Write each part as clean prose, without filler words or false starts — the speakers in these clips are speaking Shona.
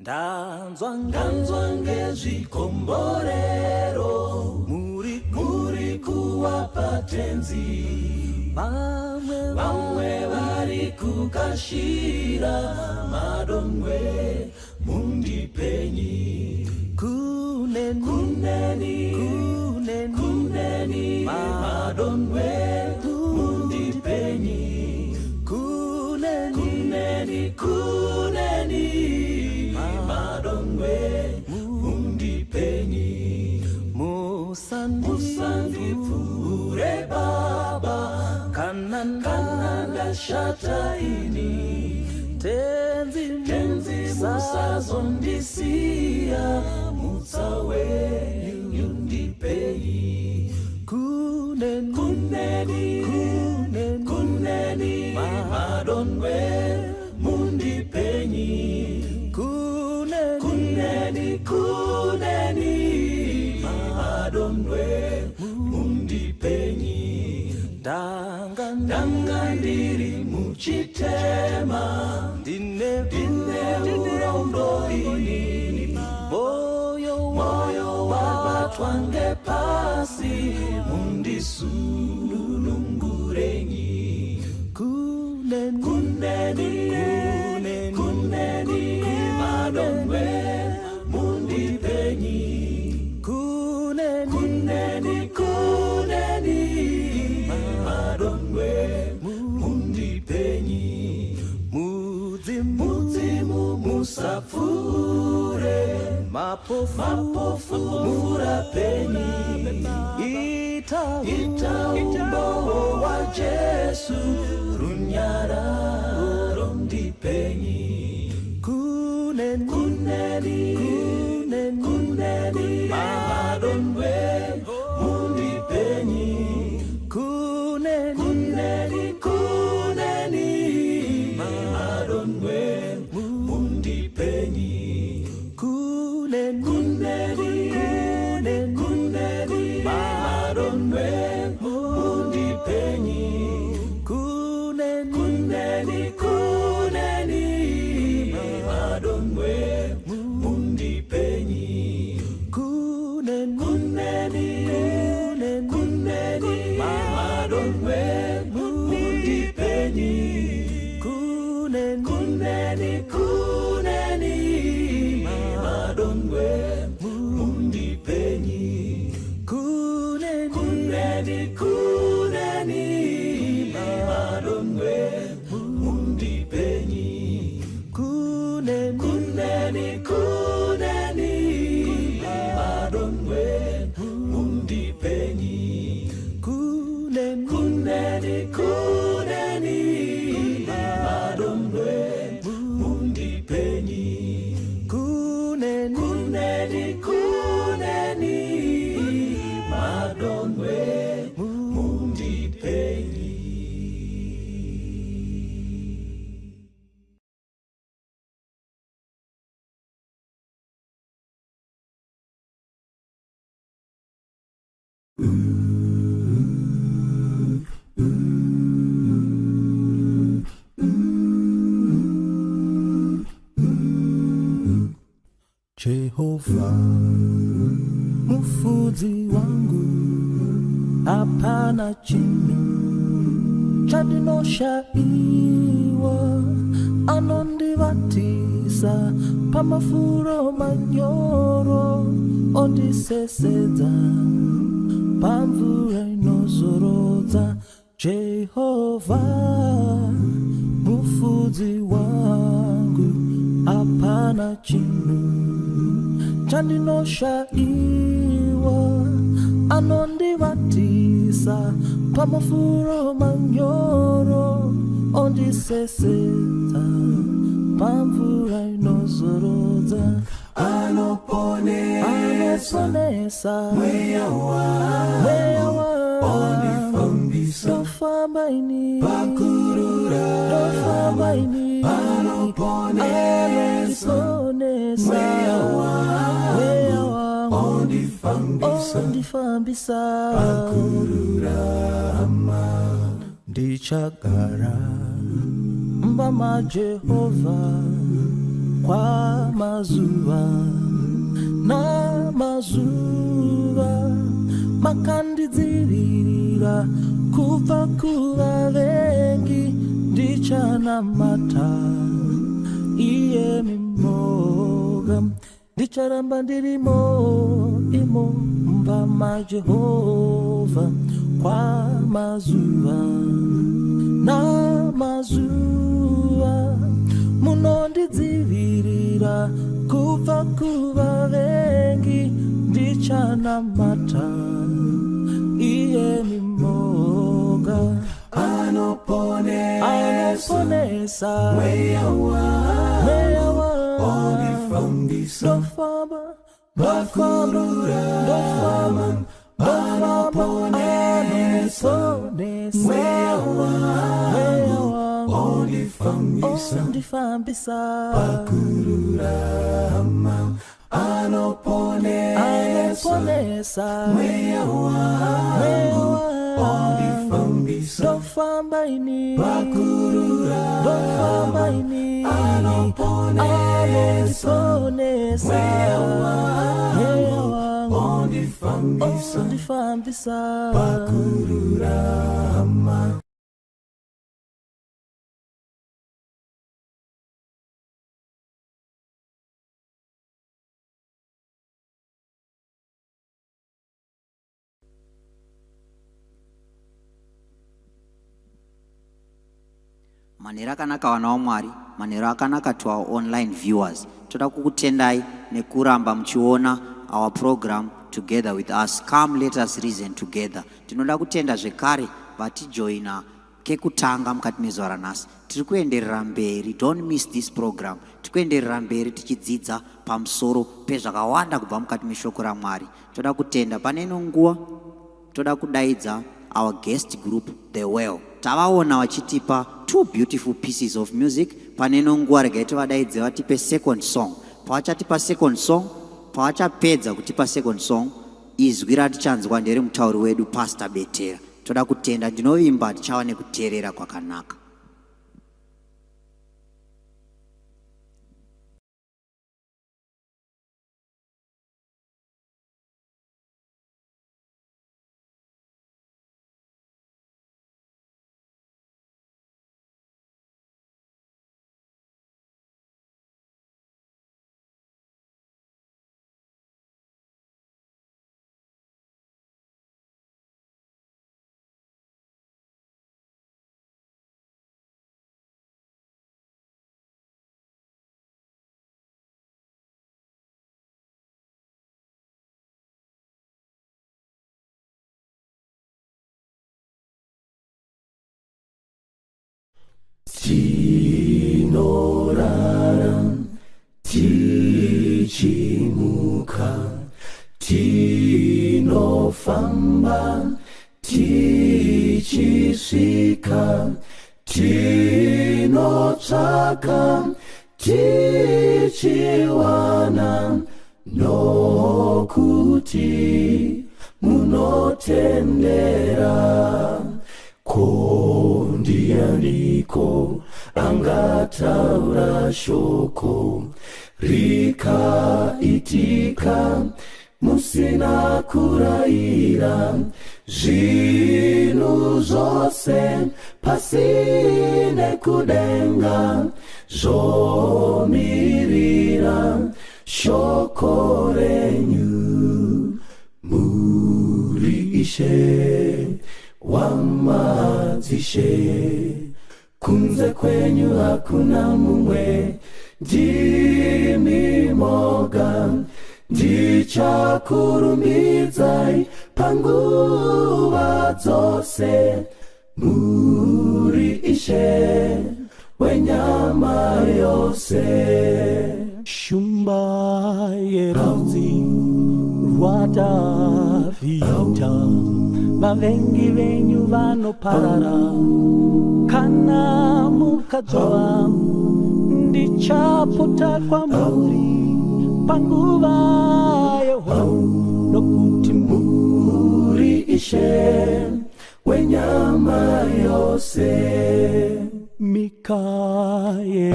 Ndanzwa nganzwa ngezvikomborero muri muri kuwapa Tenzi, vamwe vamwe vari kukashira madonwe, mundipenyi kuneni kuneni kuneni kuneni madonwe, mundipenyi kuneni kuneni kuneni madonwe, mundipenyi. Musandipfuure Baba, kana kana ndashata ini. Tenzi, Tenzi, musazondisiya, mutsa wenyu ndipei. Kuneni kuneni kuneni kuneni madonwe, mundipenyi kuneni kuneni kuneni madonwe, mundipenyi. Ndanga ndanga ndiri muchitema, ndine ndine urombo ini, moyo moyo wabatwa ngepasi, mundisunungurenyi. Kuneni kuneni kuneni kuneni madonwe, mundipenyi kuneni kuneni kuneni madonwe, mundipenyi. Mudzimu, mudzimu, musapfuure, mapofu mapofu murapenyi, ita ita umbowo waJesu, runyararo ndipenyi. Kuneni kuneni kuneni kuneni madonwe, mundipenyi kuneni kuneni kuneni madonwe, mundipenyi. Kuneni kuneni kuneni kuneni madonwe, mundipenyi kuneni kuneni kuneni madonwe, mundipenyi. Kuneni kuneni kuneni kuneni madonwe, mundipenyi kuneni kuneni kuneni madonwe, mundipenyi. Kuneni kuneni kuneni madonwe, mundipenyi. Kuneni kuneni kuneni madonwe, mundipenyi. Kuneni kuneni kuneni madonwe, mundipenyi. Kuneni kuneni kuneni madonwe, mundipenyi. Jehova mufudzi wangu, hapana chinhu chandinoshaiwa. Anondivatisa pamafuro manyoro, ondisesedza pamvura inozorodza. Jehova mufudzi wangu, hapana chinhu chandinoshaiwa. Anondivatisa pamafuro manyoro, ondisesedza pamvura inozorodza. Anoponesa Anoponesa mweya wangu, mweya wangu, ondifambisa ndofamba ini, pakururama. Ndofamba ini. Anoponesa Anondiponesa mweya wangu, mweya wangu, ondifambisa ondifambisa pakururama. Ndichagara mumba maJehovha. Kwamazuva namazuva makandidzivirira kubva kuvavengi, ndichanamata iyemi moga, ndicharamba ndirimo imo mumba maJehovha kwamazuva namazuva. Munondidzivirira kubva kuvavengi, ndichanamata iyemi moga. Anoponesa. Anoponesa. Mweya wangu. Mweya wangu. Ondifambisa. Ndofamba, ndofamba, ndofamba, ndofamba. Anoponesa. Anoponesa. Mweya Mweya wangu. wangu. Ondifambisa. Ondifambisa. Pakururama. Anoponesa. Anoponesa. Mweya wangu. Mweya wangu. Ondifambisa. Ndofamba ini. Pakururama. Ndofamba ini. Anoponesa. Anondiponesa. Mweya Mweya wangu. wangu. Ondifambisa. Ondifambisa. Pakururama. Manheru akanaka, vana vaMwari. Manheru akanaka to our online viewers. Toda kukutendai nekuramba muchiona our program together with us, Come Let Us Reason Together. Tinoda kutenda zvekare vatijoina kekutanga mukati mezuva ranhasi. Tiri kuenderera mberi. Don't miss this program. Tiri kuenderera mberi tichidzidza pamusoro pezvakawanda kubva mukati meshoko raMwari. Toda kutenda. Pane ino nguva toda kudaidza our guest group, The Well. Tavaona vachitipa two beautiful pieces of music. Pane ino nguva regai tivadaidze vatipe second song. Pavachatipa second song, pavachapedza kutipa second song, izwi ratichanzwa nderemutauri wedu, Pastor Betera. Toda kutenda. Ndinovimba tichava nekuteerera kwakanaka. Tinorara tichimuka, tinofamba tichisvika, tinotsvaka tichiwana, nokuti munotendera. Ko ndianiko angataura shoko rikaitika musina kurayira? Zvinhu zvose pasi nekudenga zvomirira shoko renyu. Muri Ishe wamadzishe, kunze kwenyu hakuna mumwe. Ndimi moga ndichakurumbidzai panguva dzose. Muri Ishe wenyama yose. Shumba yerudzi rwaDhavhidha, vavengi venyu vanoparara kana mukadzova. Ndichapota kwamuri panguva yehondo, nokuti Muri Ishe wenyama yose. Mikaeri,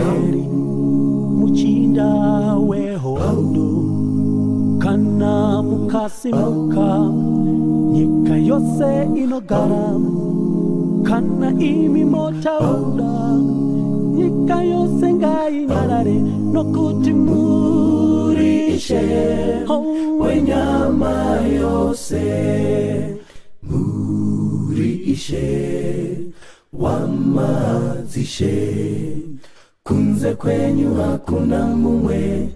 muchinda. Akasimuka, nyika yose inogara. Kana imi motaura, nyika yose ngainyarare, nokuti muri Ishe Oh, wenyama yose. Muri Ishe wamadzishe, kunze kwenyu hakuna mumwe.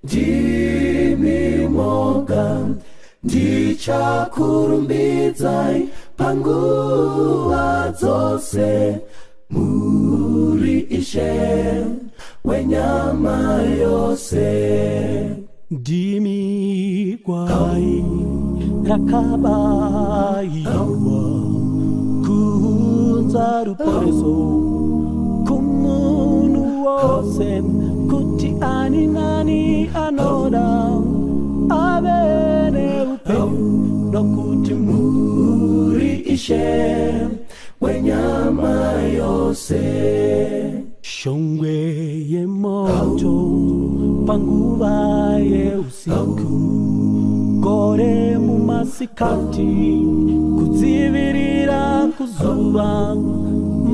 Ndimi moga. Ndichakurumbidzai panguva dzose. Muri Ishe wenyama yose. Ndimi gwai rakabayiwa kuunza ruponeso kumunhu wose, kuti ani nani anoda ave neupenyu, nokuti Muri Ishe wenyama yose. Shongwe yemoto panguva yeusiku, gore mumasikati kudzivirira kuzuva,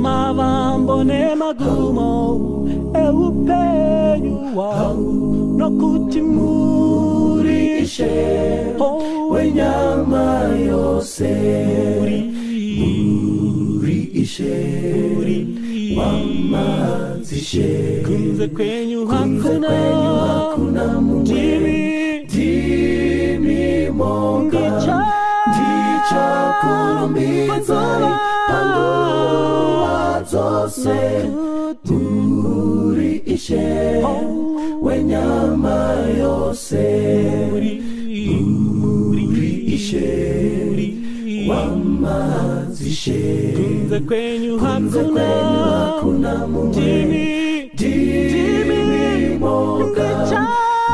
mavambo nemagumo eupenyu hwangu, nokuti muri Ishe Oh, wenyama yose. Muri Muri Ishe wamadzishe, kunze kwenyu kunze hakuna kwenyu hakuna mumwe. Ndimi Ndimi moga. Ndichakurumbidzai panguva dzose. Muri Ishe wenyama yose. Muri Ishe wamadzishe, kunze kwenyu kunze hakuna kwenyu hakuna mumwe. Ndimi Ndimi moga.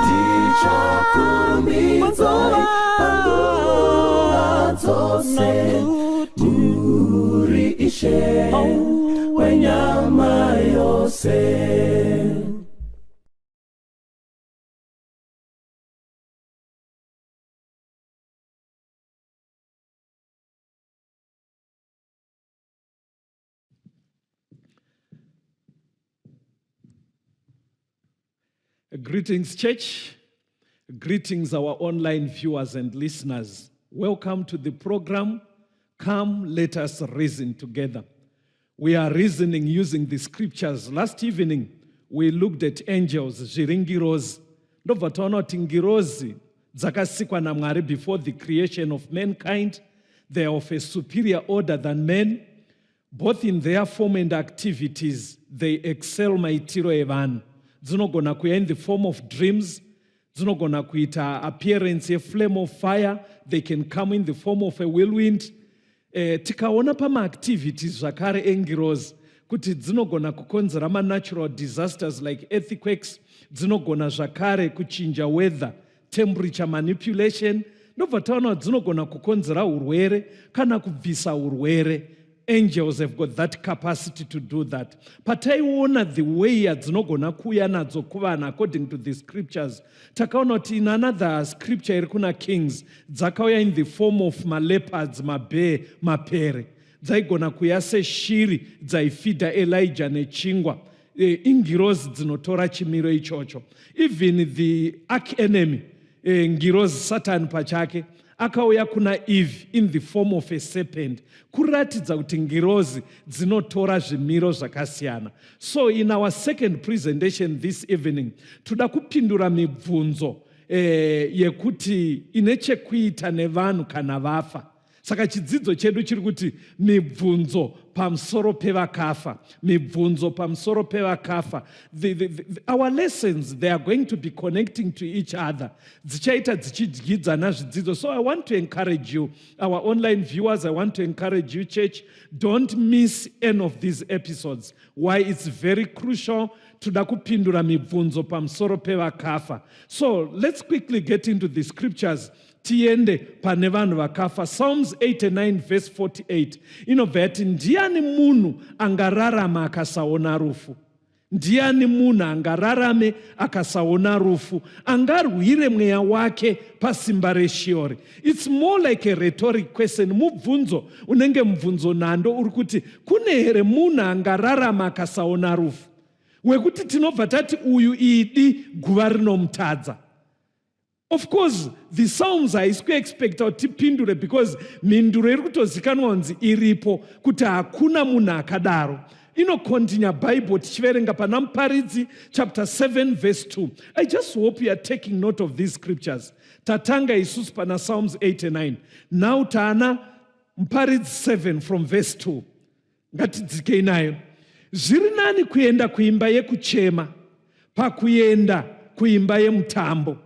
Ndichakurumbidzai panguva dzose. Muri Ishe wenyama yose. Greetings, church. Greetings, our online viewers and listeners. Welcome to the program, Come, Let Us Reason Together. We are reasoning using the scriptures. Last evening, we looked at angels, zviri ngirozi. Ndobva taona kuti ngirozi dzakasikwa naMwari before the creation of mankind. They are of a superior order than men. Both in their form and activities, they excel maitiro evanhu. Dzinogona kuuya in the form of dreams, dzinogona kuita appearance yeflame of fire, they can come in the form of a whirlwind. Tikaona pamaactivities zvakare engirozi kuti dzinogona kukonzera manatural disasters like earthquakes, dzinogona zvakare kuchinja weather, temperature manipulation. Ndobva taona kuti dzinogona kukonzera urwere kana kubvisa urwere. Angels have got that capacity to do that. Pataiona the way yadzinogona kuuya nadzo kuvanhu according to the scriptures, takaona kuti in another scripture iri kuna Kings, dzakauya in the form of maleopards, mabear, mapere. Dzaigona kuuya seshiri dzaifidha Elijah nechingwa. Ingirozi dzinotora chimiro ichocho. Even the arch enemy, ngirozi Satan pachake, akauya kuna Eve in the form of a serpent, kuratidza kuti ngirozi dzinotora zvimiro zvakasiyana. So in our second presentation this evening, toda kupindura mibvunzo yekuti ine chekuita nevanhu kana vafa. Saka chidzidzo chedu chiri kuti mibvunzo pamusoro pevakafa, mibvunzo pamusoro pevakafa. Our lessons, they are going to be connecting to each other, dzichaita dzichidyidzana zvidzidzo. So I want to encourage you, our online viewers, I want to encourage you, church, don't miss any of these episodes. Why? It's very crucial. Toda kupindura mibvunzo pamusoro pevakafa. So let's quickly get into the scriptures, tiende pane vanhu vakafa. Psalms 89 verse 48 inobva yati, "Ndiani munhu angararama akasaona rufu?" Ndiani munhu angararame akasaona rufu, angarwire mweya wake pasimba reShiori? It's more like a rhetoric question, mubvunzo unenge mubvunzo nhando uri kuti kune here munhu angararama akasaona rufu, wekuti tinobva tati uyu idi guva rinomutadza. Of course, the Psalms haisi kuexpecta kuti tipindure, because mhinduro iri kutozikanwa kunzi iripo, kuti hakuna munhu akadaro. Inocontinue Bible tichiverenga pana Muparidzi chapter 7 verse 2. I just hope you are taking note of these scriptures. Tatanga isusu pana Psalms 89, now taana Muparidzi 7 from verse 2. Ngatidzikei nayo. Zviri nani kuenda kuimba yekuchema pakuenda kuimba yemutambo,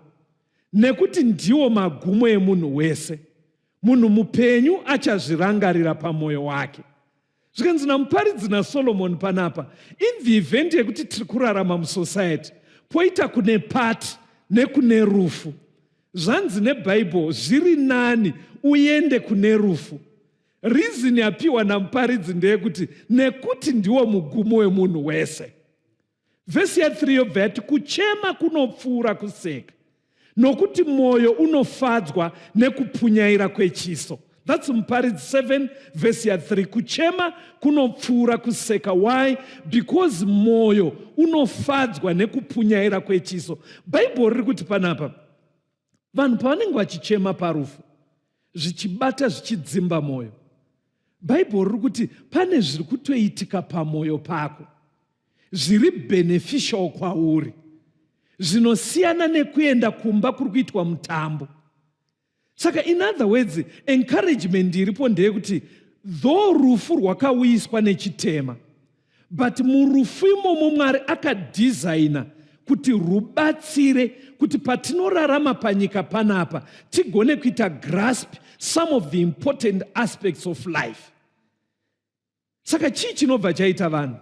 nekuti ndiwo magumo emunhu wese. Munhu mupenyu achazvirangarira pamwoyo wake. Zvikanzi naMuparidzi naSolomoni panapa, in the event yekuti tiri kurarama musociety, poita kune party nekune rufu, zvanzi neBhaibheri, zviri nani uende kune rufu. Reason yapiwa naMuparidzi ndeyekuti nekuti ndiwo mugumo wemunhu wese. Vhesi ya3 yobva yati, kuchema kunopfuura kuseka, nokuti mwoyo unofadzwa nekupunyaira kwechiso. That's Muparidzi 7 vhesi ya3. Kuchema kunopfuura kuseka. Why? Because mwoyo unofadzwa nekupunyaira kwechiso. Bhaibheri riri kuti panapa, vanhu pavanenge vachichema parufu, zvichibata, zvichidzimba mwoyo, Bhaibheri riri kuti pane zviri kutoitika pamwoyo pako zviri beneficial kwauri, zvinosiyana nekuenda kumba kuri kuitwa mutambo. Saka in other words, encouragement iripo ndeyekuti though rufu rwakauyiswa nechitema, but murufu imomo Mwari akadhizaina kuti rubatsire kuti patinorarama panyika panapa tigone kuita grasp some of the important aspects of life. Saka chii chinobva chaita vanhu?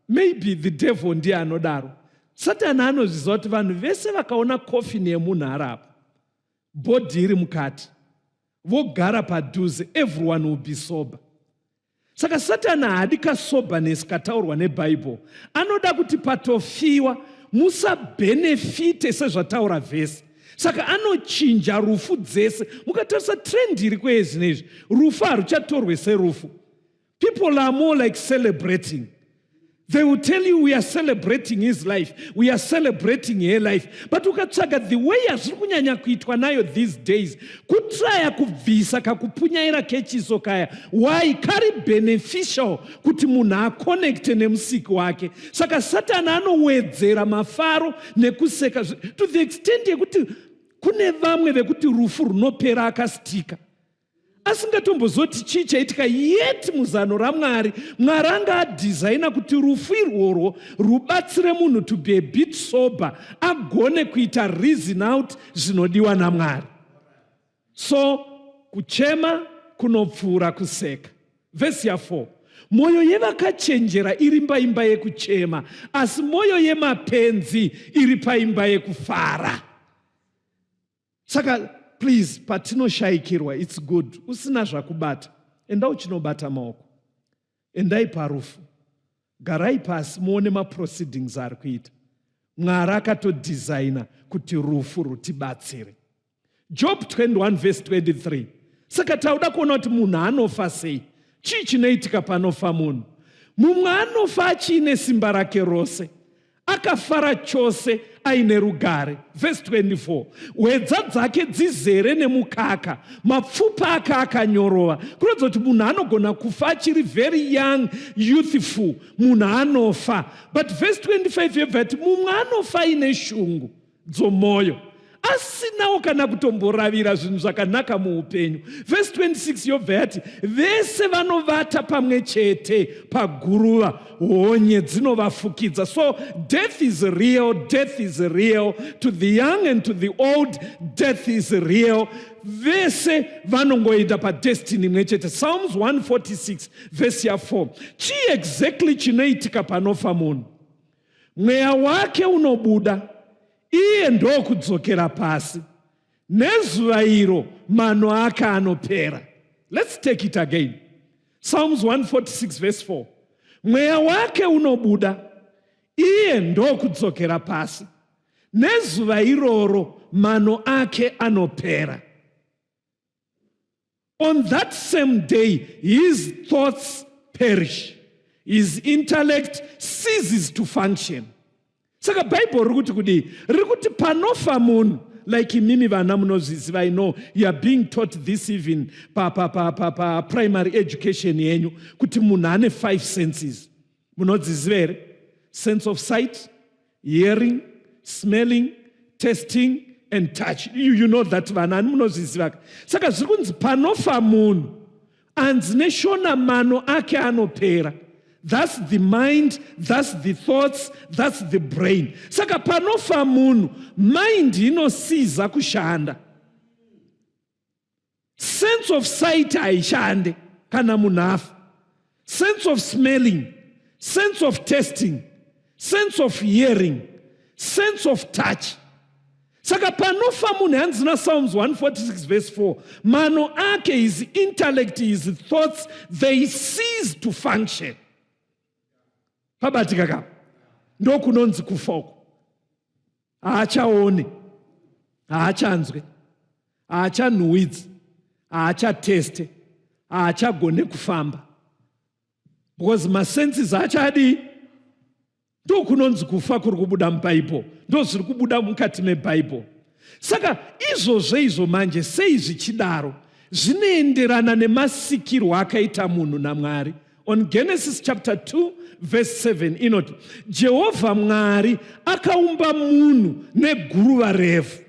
Maybe the devil ndiye anodaro. Satani anozviziva kuti vanhu vese vakaona coffin yemunhu arapo, body iri mukati, vogara padhuze, everyone will be sober. Saka Satani haadi kasoberness kataurwa neBhaibheri. Anoda kuti patofiwa musabhenefite sezvataura vhesi. Saka anochinja rufu dzese. Mukatarisa trend iri kwezvinezvi, rufu haruchatorwe serufu. People are more like celebrating. They will tell you, "We are celebrating his life, we are celebrating her life." But ukatsvaga the way yazviri kunyanya kuitwa nayo these days, kutraya kubvisa kakupunyaira kechiso kaya. Why? Kari beneficial kuti munhu aconnecte nemusiki wake. Saka Satani anowedzera mafaro nekuseka to the extent yekuti kune vamwe vekuti rufu runopera akasitika, asingatombozoti chii chaitika. Yet muzano raMwari, Mwari anga adhizaina kuti rufu irworwo rubatsire munhu to be a bit sober, agone kuita reason out zvinodiwa naMwari. So kuchema kunopfuura kuseka. Vhesi ya4, mwoyo yevakachenjera iri paimba yekuchema, asi mwoyo yemapenzi iri paimba yekufara. Saka please, patinoshayikirwa, it's good usina zvakubata, enda uchinobata maoko, endai parufu, garai pasi, muone maproceedings ari kuita. Mwari akatodhizaina kuti rufu rutibatsire. Job 21 verse 23. Saka tauda kuona kuti munhu anofa sei, chii chinoitika panofa munhu. Mumwe anofa achiine simba rake rose, akafara chose, aine rugare. Vhesi 24, hwedza dzake dzizere nemukaka, mapfupa ake akanyorova. Kuratidza kuti munhu anogona kufa achiri very young, youthful. Munhu anofa. But vhesi 25 yebva yati, mumwe anofa aine shungu dzomwoyo, asinawo kana kutomboravira zvinhu zvakanaka muupenyu. Vhesi 26 yobva yati, vese vanovata pamwe chete paguruva, honye dzinovafukidza. So death is real. Death is real to the young and to the old. Death is real. Vese vanongoenda padestiny imwe chete. Psalms 146 vhesi ya4. Chii exactly chinoitika panofa munhu? Mweya wake unobuda, iye ndokudzokera pasi, nezuva iro mano ake anopera. Let's take it again. Psalms 146 verse 4, mweya wake unobuda, Iye ndokudzokera pasi. Nezuva iroro mano ake anopera. On that same day his thoughts perish. His intellect ceases to function. Saka Bhaibheri riri kuti kudii? Riri kuti panofa munhu, like imimi vana munozviziva, I know you are being taught this even pa, pa, pa, pa, pa primary education yenyu, kuti munhu ane 5 senses. Munodziziva here? Sense of sight, hearing, smelling, tasting and touch. You know that vana, ani munozviziva. Saka zviri kunzi panofa munhu, anzi neShona mano ake anopera. That's the mind, that's the thoughts, that's the brain. Saka panofa munhu, mind inosiza kushanda. Sense of sight haishande kana munhu afa. Sense of smelling, sense of tasting, sense of hearing, sense of touch. Saka panofa munhu, hanzi naPsalms 146 verse 4, mano ake, his intellect, his thoughts, they cease to function. Pabatika kapa, ndokunonzi kufa uko. Haachaone, haachanzwe, haachanhuhwidzi, haachateste, haachagone kufamba, because masenses achadii? Ndokunonzi kufa kuri kubuda muBhaibheri, ndo zviri kubuda mukati meBhaibheri. Saka izvozvo izvo manje, sei zvichidaro? Zvinoenderana nemasikirwo akaita munhu naMwari. On Genesis chapter 2 verse 7 inoti, Jehovha Mwari akaumba munhu neguruva revhu,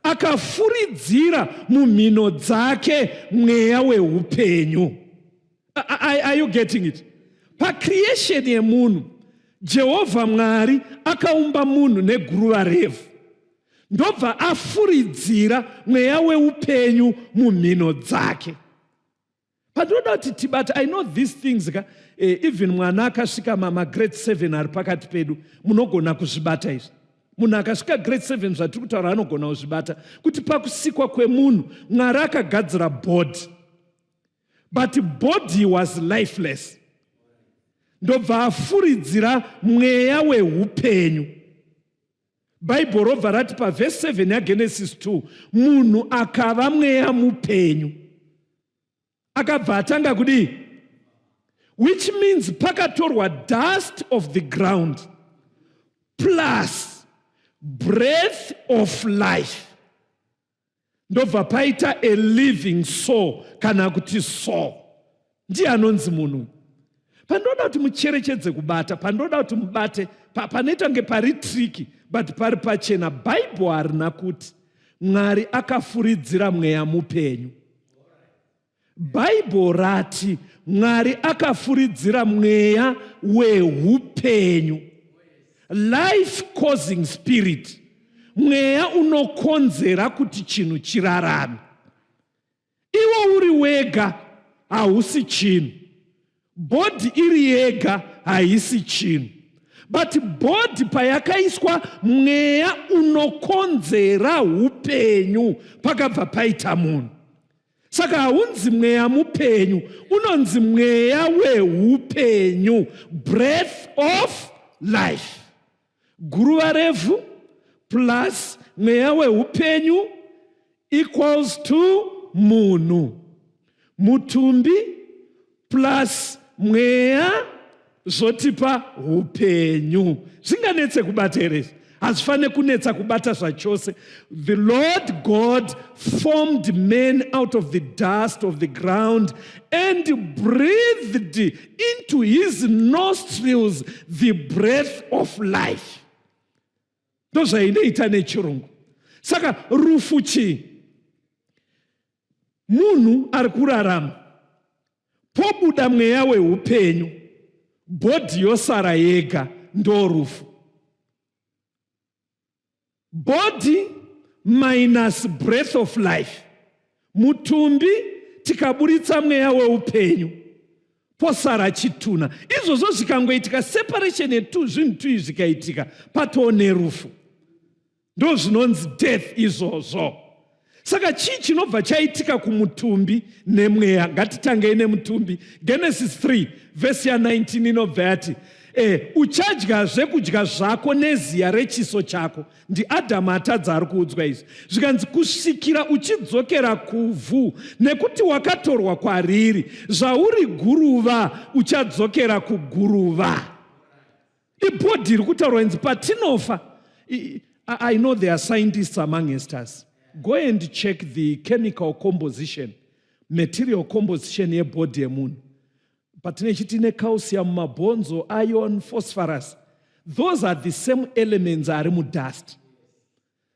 akafuridzira mumhino dzake mweya weupenyu. Are you getting it? Pacreation yemunhu, Jehovha Mwari akaumba munhu neguruva revhu, ndobva afuridzira mweya weupenyu mumhino dzake. Pandinoda kuti tibate, I know these things ka, even mwana akasvika mamagrade 7 ari pakati pedu munogona kuzvibata izvi. Munhu akasvika grade 7, zvatiri kutaura anogona kuzvibata, kuti pakusikwa kwemunhu, Mwari akagadzira body, but body was lifeless, ndobva afuridzira mweya weupenyu. Bhaibheri robva rati pavhesi 7 yaGenesis 2, munhu akava mweya mupenyu, akabva atanga kudii? Which means pakatorwa dust of the ground plus breath of life, ndobva paita a living soul, kana kuti soul, ndiye anonzi munhu. Pandoda kuti mucherechedze kubata, pandoda kuti mubate, panoita kunge pari tricky, but pari pachena. Bhaibheri harina kuti Mwari akafuridzira mweya mupenyu. Bhaibheri rati Mwari akafuridzira mweya weupenyu, life causing spirit, mweya unokonzera kuti chinhu chirarame. Iwo uri wega hausi chinhu, body iri yega haisi chinhu, but body payakaiswa mweya unokonzera upenyu, pakabva paita munhu. Saka haunzi mweya mupenyu, unonzi mweya weupenyu, breath of life. Guruva revhu plus mweya weupenyu equals to munhu. Mutumbi plus mweya zvotipa upenyu. Zvinganetse kubata here izvi? Hazvifaniri kunetsa kubata zvachose. The Lord God formed man out of the dust of the ground and breathed into his nostrils the breath of life. Ndozvainoita nechirungu. Saka rufu chii? Munhu ari kurarama, pobuda mweya weupenyu, body yosara yega, ndo rufu. Body minus breath of life, mutumbi tikaburitsa mweya weupenyu, posara chitunha. Izvozvo zvikangoitika, separation yezvinhu tu zvikaitika, patoo nerufu. Ndo zvinonzi death izvozvo. Saka chii chinobva chaitika kumutumbi nemweya? Ngatitangei nemutumbi. Genesis 3 vhesi ya19 inobva yati, Uchadya zvekudya zvako neziya rechiso chako. NdiAdhamu atadza ari kuudzwa izvi. Zvikanzi kusvikira uchidzokera kuvhu, nekuti wakatorwa kwariri. Zvauri guruva, uchadzokera kuguruva. Ibody iri kutaurwa inzi patinofa. I know there are scientists amongst us. Go and check the chemical composition, material composition yebody yemunhu. Patinechiti tine calcium mumabhonzo, iron, phosphorus. Those are the same elements ari mudust.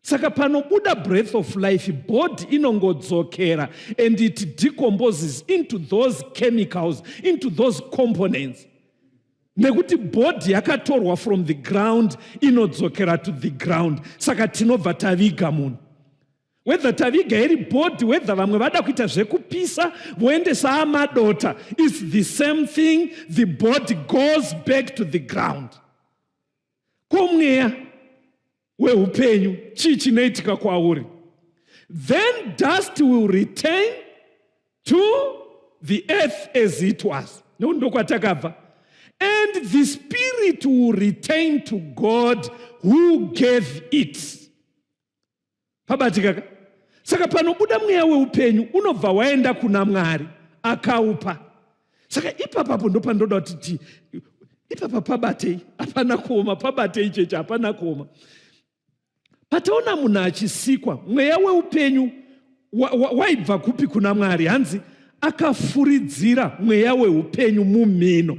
Saka panobuda breath of life, body inongodzokera and it decomposes into those chemicals, into those components. Nekuti body yakatorwa from the ground inodzokera to the ground. Saka tinobva taviga munhu. Whether taviga iri body, whether vamwe vada kuita zvekupisa voendesa amadota, it's the same thing. The body goes back to the ground. Ko mweya weupenyu, chii chinoitika kwauri? Then dust will return to the earth as it was, nekuti ndokwatakabva, and the spirit will return to God who gave it. Pabatika ka? Saka panobuda mweya weupenyu unobva waenda kuna Mwari akaupa. Saka ipapapo ndopandoda kuti ipapa pabatei, hapana kuoma. Pabatei cheche, hapana kuoma. Pataona munhu achisikwa, mweya weupenyu waibva kupi? Kuna Mwari. Hanzi akafuridzira mweya weupenyu mumhino.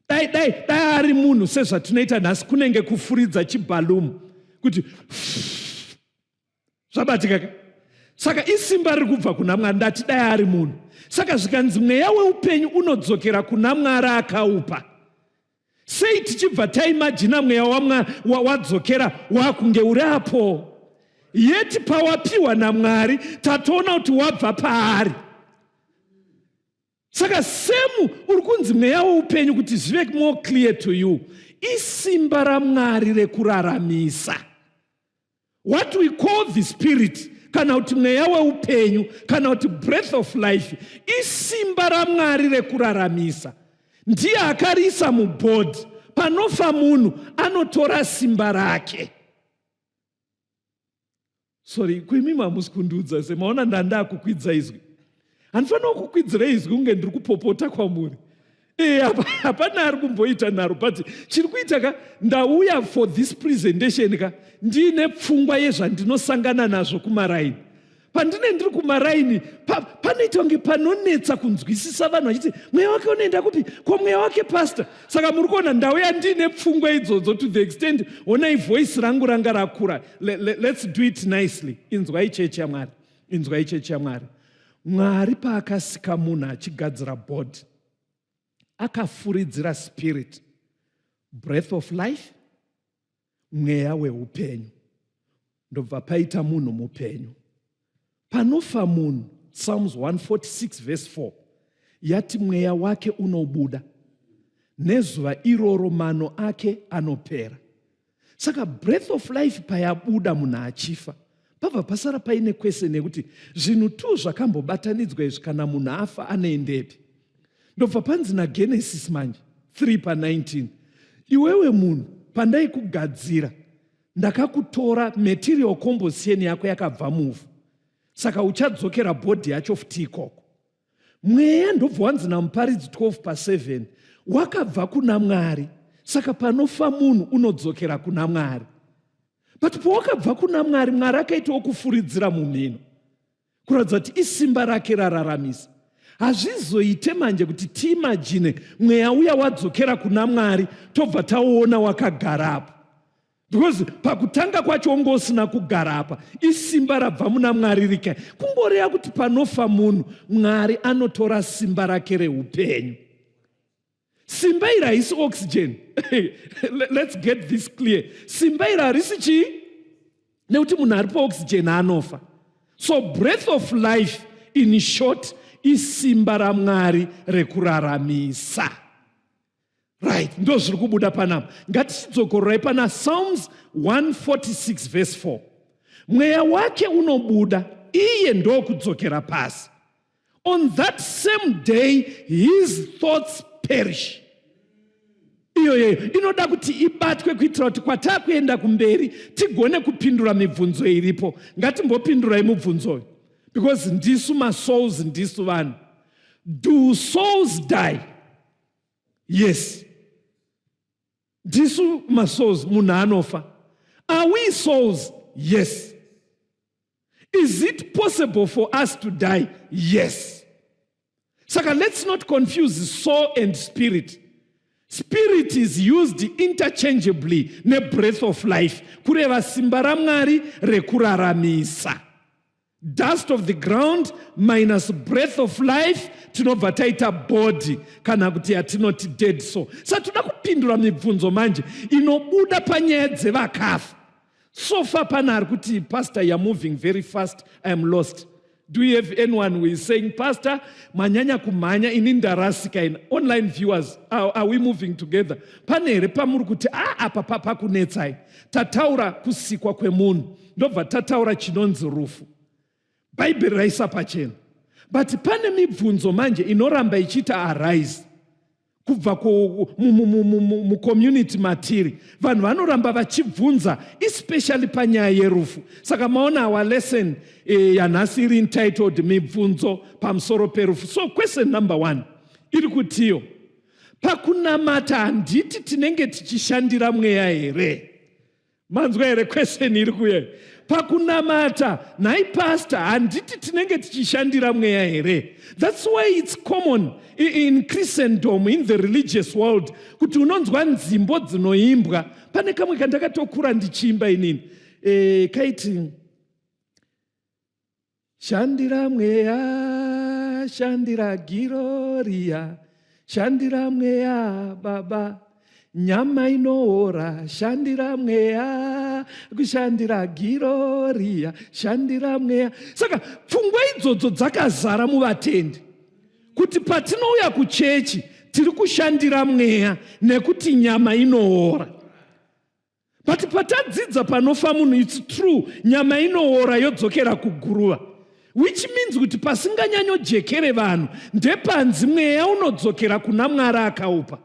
Dai ari munhu sezvatinoita nhasi, kunenge kufuridza chibhalumu kuti zvabatika ka. Saka isimba riri kubva kuna Mwari. Ndati dai ari munhu. Saka zvikanzi mweya weupenyu unodzokera kuna Mwari akaupa. Sei tichibva taimagina mweya wadzokera wakunge uri apo, yeti pawapiwa naMwari tatoona kuti wabva paari? Saka semu uri kunzi mweya weupenyu, kuti zvive more clear to you, isimba raMwari rekuraramisa. What we call the spirit, kana kuti mweya weupenyu, kana kuti breath of life, isimba raMwari rekuraramisa. Ndiye akariisa mubody. Panofa munhu anotora simba rake. Sorry, kuimimi hamusi kundiudza. Semaona ndanda kukwidza izwi, handifanira kukwidzira izwi kunge ndiri kupopota kwamuri. Hapana ari kumboita nharo, but chiri kuita ka, ndauya for this presentation ka ndiine pfungwa yezvandinosangana nazvo kumaraini. Pandine ndiri kumaraini, panoita kunge panonetsa kunzwisisa. Vanhu vachiti mweya wake unoenda kupi? Ko mweya wake, pastor? Saka muri kuona ndauya ndiine pfungwa idzodzo to the extent, onai voice rangu ranga rakura. Let's do it nicely. Inzwai, chechi yaMwari, inzwai, chechi yaMwari. Mwari paakasika munhu achigadzira body, akafuridzira spirit, breath of life, mweya weupenyu, ndobva paita munhu mupenyu. Panofa munhu, Psalms 146 verse 4 yati mweya wake unobuda, nezuva iroro mano ake anopera. Saka breath of life payabuda, munhu achifa, pabva pasara paine question yekuti zvinhu tu zvakambobatanidzwa izvi, kana munhu afa anoendepi? Ndobva panzi naGenesis manje 3 pa19, iwewe munhu, pandaikugadzira ndakakutora, material composition yako yakabva muvhu, saka uchadzokera body yacho futi ikoko. Mweya ndobva wanzi naMuparidzi 12 pa7 wakabva kuna Mwari, saka panofa munhu unodzokera kuna Mwari. But pawakabva kuna Mwari, Mwari akaitawo kufuridzira mumhino kuratidza kuti isimba rake rararamisa. Hazvizoite manje kuti tiimagine mweya uya wadzokera kuna Mwari tobva tauona wakagarapo, because pakutanga kwacho unge usina kugara apa. Isimba rabva muna Mwari rika. Kungoreva kuti panofa munhu, Mwari anotora simba rake reupenyu. Simba iri haisi oxygen. Let's get this clear. Simba iri harisi chii? Nekuti munhu ari paoxygen anofa. So breath of life, in short, isimba raMwari rekuraramisa, right? Ndo zviri kubuda panapa. Ngatichidzokororai pana Psalms 146 verse 4. Mweya wake unobuda, iye ndokudzokera pasi. On that same day his thoughts perish. Iyoyo inoda kuti ibatwe kuitira kuti kwatakuenda kumberi tigone kupindura mibvunzo iripo. Ngatimbopindurai mubvunzo uyu, because ndisu masouls, ndisu vanhu. Do souls die? Yes, ndisu masouls. Munhu anofa. Are we souls? Yes. Is it possible for us to die? Yes. Saka let's not confuse soul and spirit. Spirit is used interchangeably nebreath of life, kureva simba raMwari rekuraramisa. Dust of the ground minus breath of life, tinobva taita body, kana kuti yatinoti dead soul. Saka toda kupindura mibvunzo manje inobuda panyaya dzevakafa. So far pana ari kuti, "Pastor, you are moving very fast, I am lost"? Do you have anyone who is saying, "Pastor, manyanya kumhanya, ini ndarasika ina"? Online viewers, are we moving together? Pane here pamuri kuti a apa pakunetsai? Tataura kusikwa kwemunhu, ndobva tataura chinonzi rufu. Bhaibheri raisa pachena, but pane mibvunzo manje inoramba ichiita arise kubva mucommunity matiri. Vanhu vanoramba vachibvunza, especially panyaya yerufu. Saka maona our lesson yanhasi iri entitled "Mibvunzo pamusoro perufu". So question number one iri kutiyo, pakunamata handiti tinenge tichishandira mweya here? Manzwa here question iri kuye? Pakunamata, nhai pastor, handiti tinenge tichishandira mweya here? That's why it's common in Christendom, in the religious world, kuti unonzwa nzimbo dzinoimbwa. Pane kamwe kandakatokura ndichiimba inini, kaiti, "Shandira mweya, shandira giroria, shandira mweya baba, nyama inoora, shandira mweya, kushandira giroria, shandira mweya." Saka pfungwa idzodzo dzakazara muvatendi, kuti patinouya kuchechi tiri kushandira mweya nekuti nyama inoora. But patadzidza panofa munhu, it's true, nyama inoora yodzokera kuguruva, which means kuti pasinganyanyojekere vanhu ndepanzi mweya unodzokera kuna Mwari akaupa.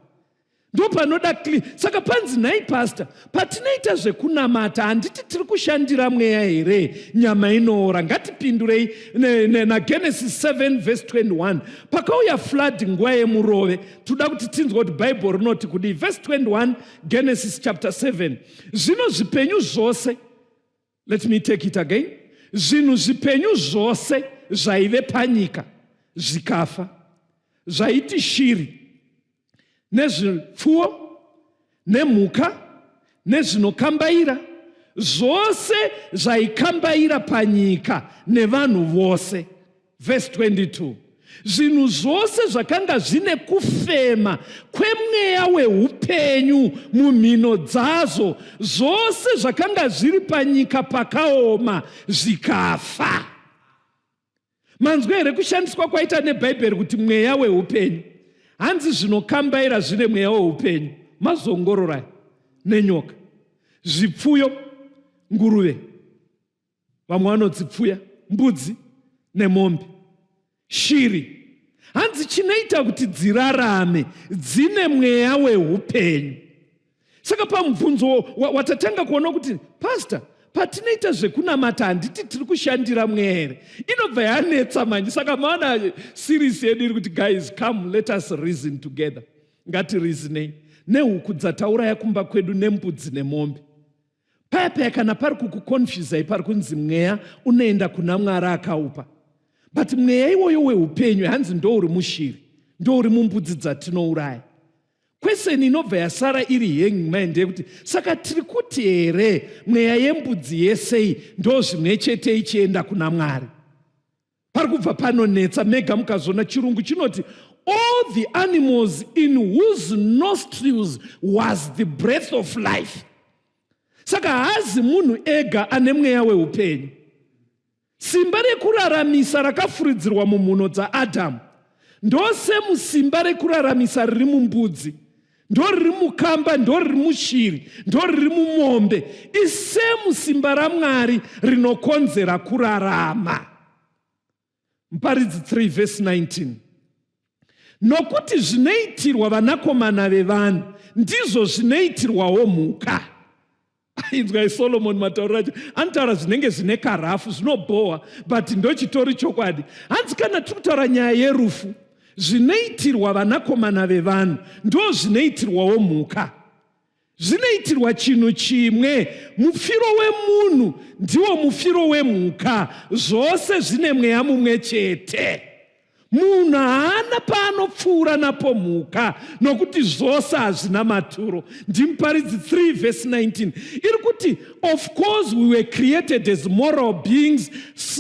Ndo panoda clear. Saka panzi, nhai pastor, patinoita zvekunamata handiti tiri kushandira mweya here? Nyama inoora. Ngatipindurei naGenesis 7 verse 21. Pakauya flood, nguva yemurove, toda kuti tinzwa kuti Bhaibheri rinoti kudii. Verse 21, Genesis chapter 7. Zvino zvipenyu zvose, let me take it again, zvinhu zvipenyu zvose zvaive panyika zvikafa, zvaiti shiri nezvipfuwo nemhuka nezvinokambaira zvose zvaikambaira panyika nevanhu vose. Vhesi 22, zvinhu zvose zvakanga zvine kufema kwemweya weupenyu mumhino dzazvo, zvose zvakanga zviri panyika pakaoma, zvikafa. Manzwa here kushandiswa kwaita neBhaibheri kuti mweya weupenyu? Hanzi zvinokambaira zvine mweya weupenyu, mazongororai nenyoka, zvipfuyo, nguruve, vamwe vanodzipfuya, mbudzi nemombe, shiri. Hanzi chinoita kuti dzirarame, dzine mweya weupenyu. Saka pamubvunzo watatanga kuona kuti, "Pastor, patinoita zvekunamata handiti tiri kushandira mweya here?" inobva yanetsa manje. Saka maona series yedu iri kuti, guys, come let us reason together. Ngatireasonei nehuku dzatauraya kumba kwedu, nembudzi nemombe. Paya paya kana pari kukuconfusai, pari kunzi mweya unoenda kuna Mwari akaupa, but mweya iwoyo weupenyu hanzi ndouri mushiri, ndouri mumbudzi dzatinouraya. Question inobva yasara iri hanging mind ndeyekuti, saka tiri kuti here mweya yembudzi yesei ndo zvimwe chete ichienda kuna Mwari? Pari kubva panonetsa mega. Mukazona Chirungu chinoti, "All the animals in whose nostrils was the breath of life." Saka haazi munhu ega ane mweya weupenyu. Simba rekuraramisa rakafuridzirwa mumhuno dzaAdhamu ndosemu simba rekuraramisa riri mumbudzi, ndo riri mukamba, ndo riri mushiri, ndo riri mumombe. Isemu simba raMwari rinokonzera kurarama. Muparidzi 3 vhesi 19, nokuti zvinoitirwa vanakomana vevanhu ndizvo zvinoitirwawo mhuka. Inzwai Solomon matauriro acho, anotaura zvinenge zvine karafu, zvinobhowa, but ndochitori chokwadi. Hanzi kana tiri kutaura nyaya yerufu, zvinoitirwa vanakomana vevanhu ndo zvinoitirwawo mhuka. Zvinoitirwa chinhu chimwe. Mufiro wemunhu ndiwo mufiro wemhuka, zvose zvine mweya mumwe chete. Munhu haana paanopfuura napo mhuka, nokuti zvose hazvina maturo. NdiMuparidzi 3 vhesi 19 iri kuti, of course we were created as moral beings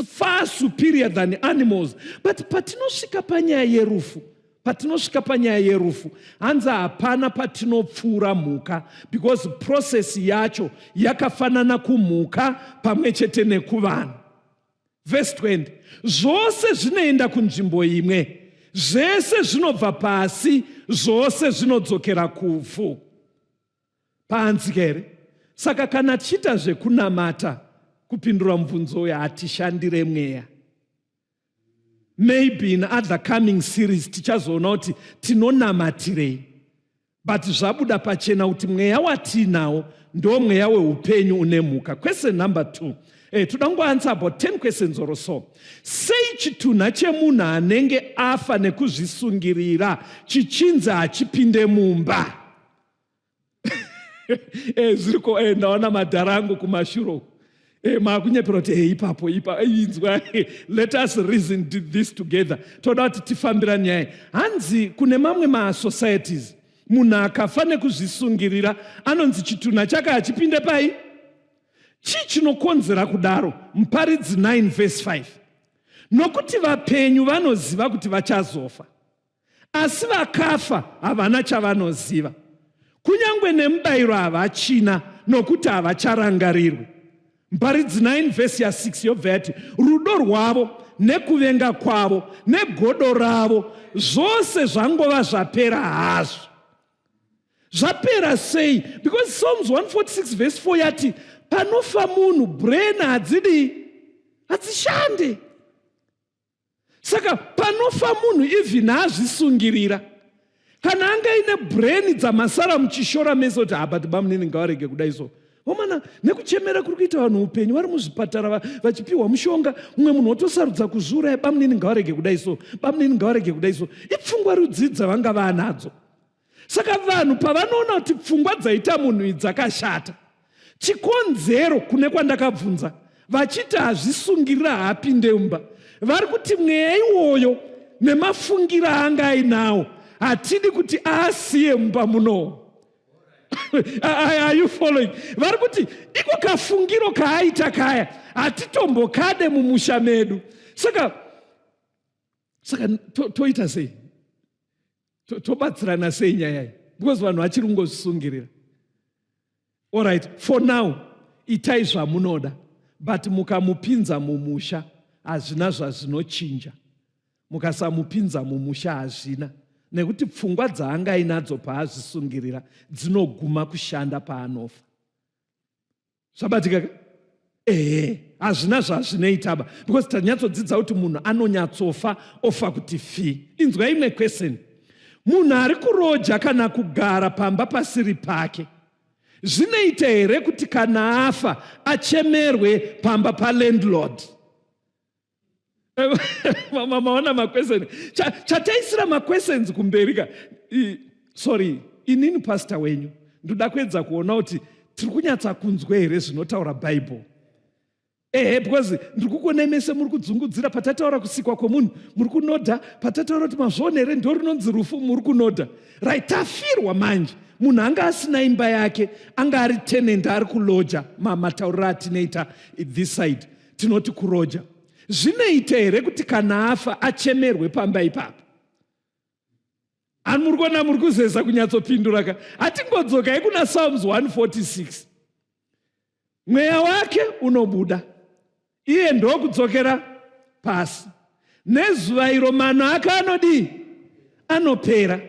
far superior than animals, but patinosvika panyaya yerufu, patinosvika panyaya yerufu, hanzi hapana patinopfuura mhuka, because process yacho yakafanana kumhuka pamwe chete nekuvanhu. Vhesi 20, zvose zvinoenda kunzvimbo imwe, zvese zvinobva pasi, zvose zvinodzokera kuvhu. Paanzika here? Saka kana tichiita zvekunamata, kupindura mubvunzo uyu, hatishandire mweya. Maybe in other coming series tichazoona kuti tinonamatirei, but zvabuda pachena kuti mweya watiinawo ndo mweya weupenyu une mhuka. Question number 2. Toda kungoanswer about 10 questions or so. Sei chitunha chemunhu anenge afa nekuzvisungirira chichinzi hachipinde mumba? Zviriko. Ndaona madhara angu kumashure uku. Maakunyepera kuti ipapo ipa inzwa. Let us reason this together. Toda kuti tifambira nyaya. Hanzi kune mamwe masocieties, munhu akafa nekuzvisungirira anonzi chitunha chake hachipinde pai. Chii chinokonzera kudaro? Muparidzi 9 vhesi 5, nokuti vapenyu vanoziva kuti vachazofa, asi vakafa havana chavanoziva, kunyange nemubayiro havachina, nokuti havacharangarirwi. Muparidzi 9 vhesi ya6 yobva yati, rudo rwavo nekuvenga kwavo negodo ravo zvose zvangova zvapera hazvo. Zvapera sei? Because Psalms 146 vhesi 4 yati panofa munhu brain hadzidii, hadzishande. Saka panofa munhu, even azvisungirira, kana anga ine brain dzamasara muchishora mese kuti habati bamunini ngavarege kudai so, omana nekuchemera kuri kuita vanhu upenyu, vari muzvipatara vachipiwa mushonga, mumwe munhu wotosarudza kuzviuraya, bamunini ngavarege kudai so, bamunini ngavarege kudai so, ipfungwa rudzi dzavanga vaanadzo? Saka vanhu pavanoona kuti pfungwa dzaita munhu idzi dzakashata, chikonzero kune kwandakabvunza vachiti hazvisungirira haapinde mumba, vari kuti mweya iwoyo nemafungiro aanga ainawo hatidi kuti aasiye mumba munowo. Are you following? Vari kuti iko kafungiro kaaita kaya hatitombokade mumusha medu. Saka toita sei? Tobatsirana sei nyaya iyi? Because vanhu vachiri kungozvisungirira. Alright, for now itai zvamunoda, but mukamupinza mumusha hazvina zvazvinochinja, mukasamupinza mumusha hazvina, nekuti pfungwa dzaanga ainadzo paazvisungirira dzinoguma kushanda paanofa. Zvabatika ka? Ehe, hazvina zvazvinoitaba, because tanyatsodzidza kuti munhu anonyatsofa ofa kuti fi. Inzwa imwe question. Munhu ari kuroja kana kugara pamba pasiri pake, zvinoita here kuti kana afa achemerwe pamba palandlord? Maona maquestion chataisira maquestions kumberi ka? Sorry, inini pastor wenyu ndoda kuedza kuona kuti tiri kunyatsa kunzwa here zvinotaura Bhaibheri. Ehe, because ndiri kukuonai mese muri kudzungudzira. Patataura kusikwa kwomunhu muri kunodha, patataura kuti mazviona here ndo rinonzi rufu muri kunodha. Right, tafirwa manje. Munhu anga asina imba yake, anga ari tenant, ari kuloja. Matauriro atinoita this side tinoti kuroja. Zvinoita here kuti kana afa achemerwe pamba ipapo? Ani muri kuona muri kuzeza kunyatsopindura ka? Hatingodzokai kuna Psalms 146. Mweya wake unobuda, iye ndokudzokera pasi, nezuva iro mano ake anodii? Anopera.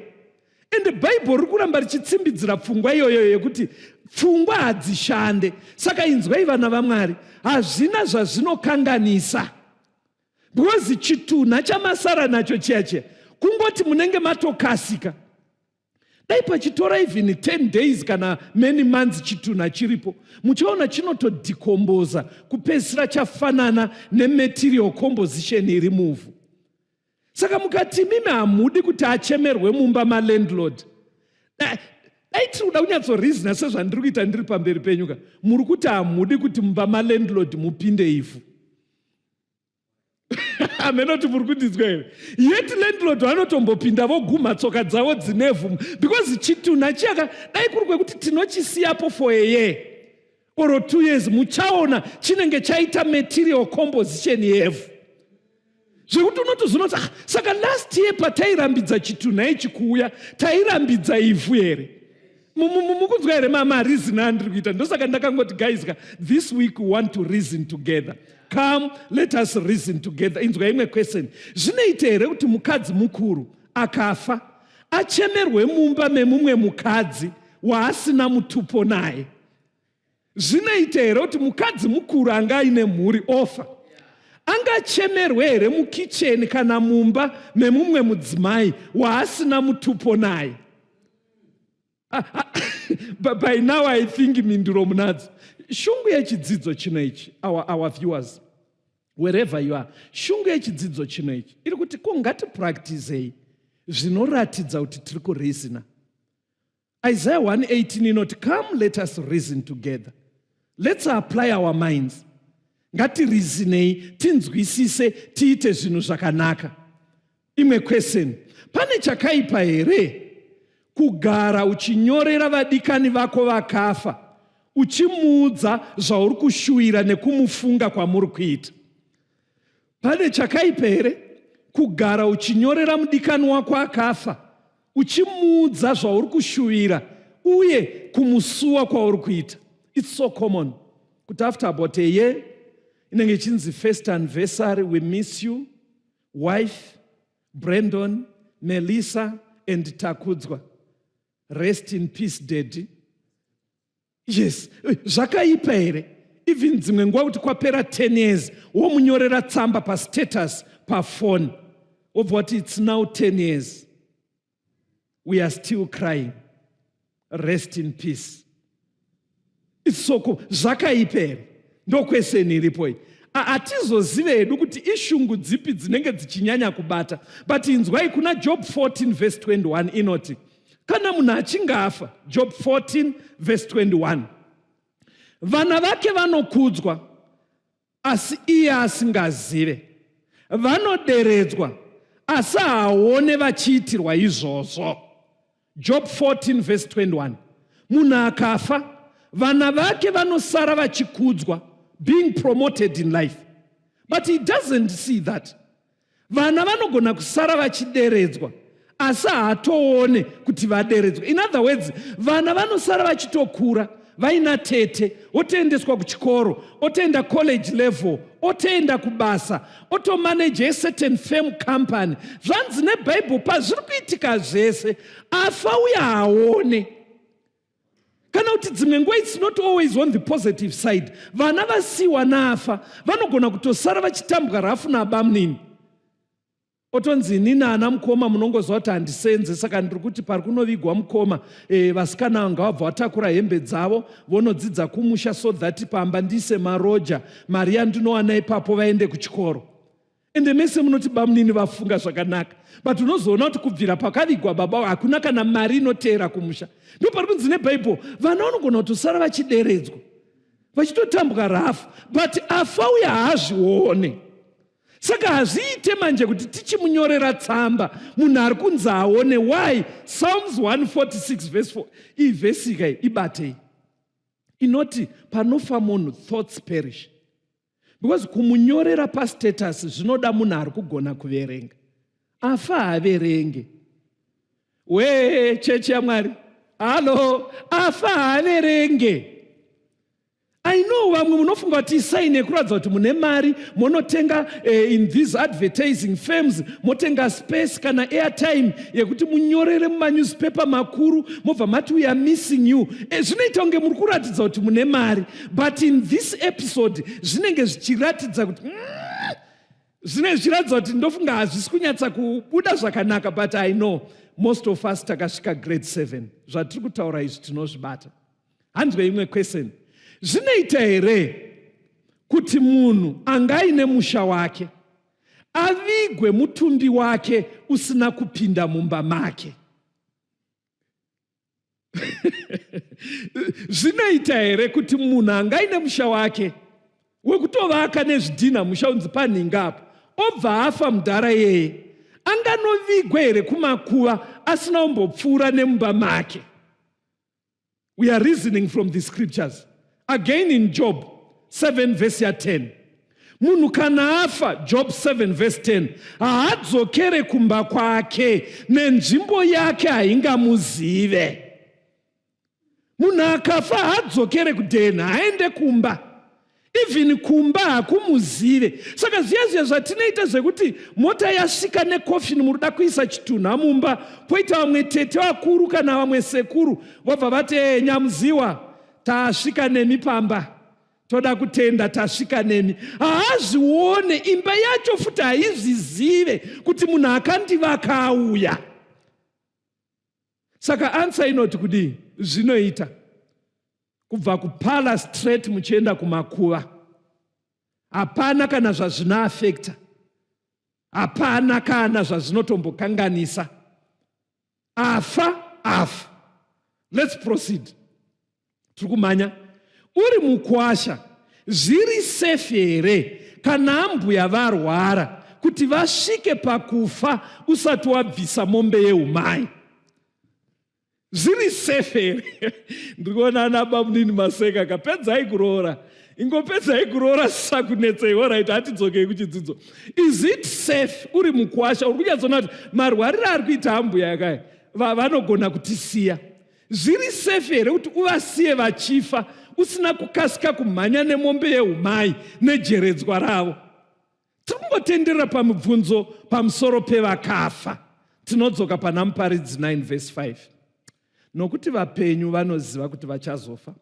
Ende Bhaibheri riri kuramba richitsimbidzira pfungwa iyoyo yekuti pfungwa hadzishande. Saka inzwai vana vaMwari, hazvina zvazvinokanganisa, because chitunha chamasara nacho chiya chiya kungoti munenge matokasika. Dai pachitora even 10 days kana many months chitunha chiripo, muchaona chinotodecomposa kupedzisira chafanana nematerial composition iri muvhu. Saka mukati mimi hamudi kuti achemerwe mumba malandlord, dai tiri kuda kunyatsoreasona sezvandiri kuita ndiri pamberi penyu ka, muri kuti hamudi kuti mumba malandlord mupinde ivhu. Hamenoti muri kundinzwa here? Yet landlord vanotombopinda vogumha tsoka dzavo dzinevhu, because chitunha chiyaka, dai kuri kwekuti tinochisiyapo for a year or 2 years, muchaona chinenge chaita material composition yevhu, zvekuti unotozoona kuti, "Ah, saka last year patairambidza chitunha ichi kuuya, tairambidza ivhu here?" Mukunzwa here mareason andiri kuita? Ndosaka ndakangoti, guys ka, this week we want to reason together. Come, let us reason together. Inzwa imwe question: zvinoita here kuti mukadzi mukuru akafa achemerwe mumba memumwe mukadzi waasina mutupo naye? Zvinoita here kuti mukadzi mukuru anga aine mhuri ofa, angachemerwe here mukicheni kana mumba memumwe mudzimai waasina mutupo naye? But by now I think mhinduro munadzo. Shungu yechidzidzo chino ichi, our viewers, wherever you are, shungu yechidzidzo chino ichi iri kuti ko ngatipractisei zvinoratidza kuti tiri kureasona. Isaiah 118 inoti, "Come, let us reason together." Let's apply our minds. Ngatireasonei, tinzwisise, tiite zvinhu zvakanaka. Imwe question: pane chakaipa here kugara uchinyorera vadikani vako vakafa, uchimuudza zvauri kushuwira nekumufunga kwamuri kuita? Pane chakaipa here kugara uchinyorera mudikani wako akafa, uchimuudza zvauri kushuvira uye kumusuwa kwauri kuita? It's so common kuti after about a year inenge ichinzi first anniversary, "We miss you, wife, Brandon, Melissa and Takudzwa. Rest in peace, Daddy." Yes, zvakaipa here? Even dzimwe nguva kuti kwapera 10 years, womunyorera tsamba pastatus pafoni, wobva wati, "It's now 10 years, we are still crying. Rest in peace." It's so cool. Zvakaipa here? Ndo question iripo iyi. Hatizozive hedu kuti ishungu dzipi dzinenge dzichinyanya kubata, but inzwai kuna Job 14 verse 21, inoti kana munhu achinge afa, Job 14 verse 21, vana vake vanokudzwa asi iye asingazive, vanoderedzwa asi haaone vachiitirwa izvozvo. Job 14 verse 21: munhu akafa, vana vake vanosara vachikudzwa, being promoted in life, but he doesn't see that. Vana vanogona kusara vachideredzwa asi haatoone kuti vaderedzwa. In other words, vana vanosara vachitokura vaina tete, otoendeswa kuchikoro, otoenda college level, otoenda kubasa, otomanage acertain firm company. Zvanzi neBhaibheri, pazviri kuitika zvese, afa uye haone. Kana kuti dzimwe nguva it's not always on the positive side. Vana vasiyiwa naafa vanogona kutosara vachitambwa rafu nabamunini, otonzi, "Inini ana mukoma munongoziva kuti handisenze, saka ndiri kuti pari kunovigwa mukoma, vasikana vanga vabva vatakura hembe dzavo vonodzidza kumusha, so that pamba ndiise maroja, mari yandinowana ipapo vaende kuchikoro." Ende mese munoti bamunini vafunga zvakanaka, but unozoona kuti kubvira pakavigwa baba hakuna kana mari inoteera kumusha. Ndo pari kunzi neBhaibheri vana vanogona kutosara vachideredzwa, vachitotambwa rafu, but afa uye haazvione. Saka hazviite manje kuti tichimunyorera tsamba munhu ari kunzi aone. Why? Psalms 146 verse 4, iyi vhesi kai ibatei, inoti panofa munhu, thoughts perish, because kumunyorera pastatus zvinoda munhu ari kugona kuverenga. Afa haaverenge. We chechi yaMwari, hallo, afa haaverenge. I know vamwe munofunga kuti isign yekuratidza kuti mune mari, munotenga in these advertising firms, motenga space kana airtime yekuti munyorere mumanewspaper makuru, mobva mati, "We are missing you." Zvinoita kunge muri kuratidza kuti mune mari, but in this episode zvinenge zvichiratidza kuti zvinenge zvichiratidza kuti ndofunga hazvisi kunyatsa kubuda zvakanaka. But I know Most of us takasvika grade 7. Zvatiri kutaura izvi tinozvibata. Hanzwe imwe question. Zvinoita here kuti munhu anga aine musha wake avigwe mutumbi wake usina kupinda mumba make? Zvinoita here kuti munhu anga aine musha wake wekutovaka nezvidhinha, musha unzi panhinga apo, obva afa mudhara iyeye, anganovigwe here kumakuva asina kumbopfuura nemumba make? We are reasoning from the scriptures. Again, in Job 7 verse ya10, munhu kana afa, Job 7 verse 10, haadzokere kumba kwake, nenzvimbo yake haingamuzive. Munhu akafa haadzokere kudhena, haende kumba, even kumba hakumuzive. Saka zviya zviya zvatinoita zvekuti mota yasvika nekofini, muri kuda kuisa chitunha mumba, poita vamwe tete vakuru kana vamwe sekuru vobva vati, "E, nyamuziwa, tasvika nemi pamba, toda kutenda, tasvika nemi." Haazvione imba yacho futi, haizvizive kuti munhu akandivaka auya. Saka answer inoti kudii? Zvinoita kubva kuparlour straight muchienda kumakuva, hapana kana zvazvinoafecta, hapana kana zvazvinotombokanganisa. Afa afa. Let's proceed, tiri kumhanya. Uri mukwasha, zviri safe here kana ambuya varwara kuti vasvike pakufa usati wabvisa mombe yeumai? Zviri safe here? Ndiri kuona ana bamunini maseka. Kapedzai kuroora, ingopedzai kuroora, sakunetsei. Alright, hatidzokei kuchidzidzo. Is it safe uri mukwasha, uri kunyatsoona kuti marwariro ari kuita ambuya yakaya, vanogona kutisiya, zviri safe here kuti uvasiye vachifa usina kukasika kumhanya nemombe yeumai nejeredzwa ravo? Tiri kungotenderera pamibvunzo pamusoro pevakafa. Tinodzoka pana Muparidzi 9 vhesi 5: "Nokuti vapenyu vanoziva kuti vachazofa,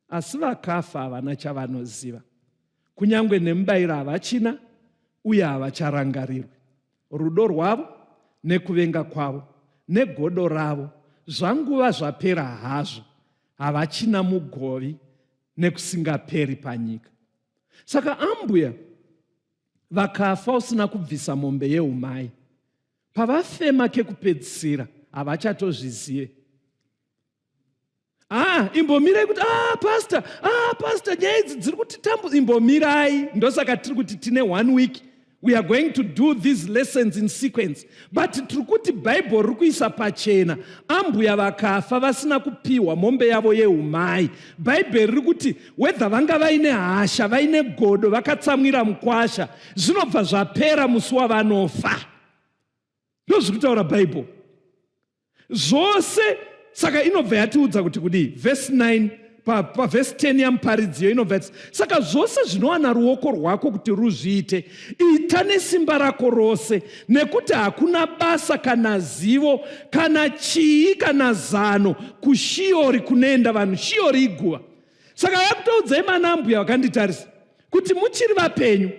asi vakafa havana chavanoziva, kunyange nemubayiro havachina, uye havacharangarirwi. Rudo rwavo nekuvenga kwavo negodo ravo zvanguva zvapera hazvo, havachina mugovi nekusingaperi panyika." Saka ambuya vakafa usina kubvisa mombe yeumai, pavafema kekupedzisira havachatozvizive. Ah, imbomirai kuti, "Ah, pastor, ah, pastor, nyaya idzi dziri kuti tambu." Imbomirai. Ndosaka tiri kuti tine one week. We are going to do these lessons in sequence, but tiri kuti Bhaibheri riri kuisa pachena, ambuya vakafa vasina kupiwa mombe yavo yeumai, Bhaibheri riri kuti whether vanga vaine hasha, vaine godo, vakatsamwira mukwasha, zvinobva zvapera musi wavanofa. Ndozviri kutaura Bhaibheri zvose. Saka inobva yatiudza kuti kudii? Vhesi 9, pavhesi 10 yaMuparidziyo inobva yati, "Saka zvose zvinowana ruoko rwako kuti ruzviite, ita nesimba rako rose, nekuti hakuna basa kana zivo kana chii kana zano kuShiori kunoenda vanhu." Shiori iguva. Saka yakutoudzai mana ambuya vakanditarisa kuti muchiri vapenyu,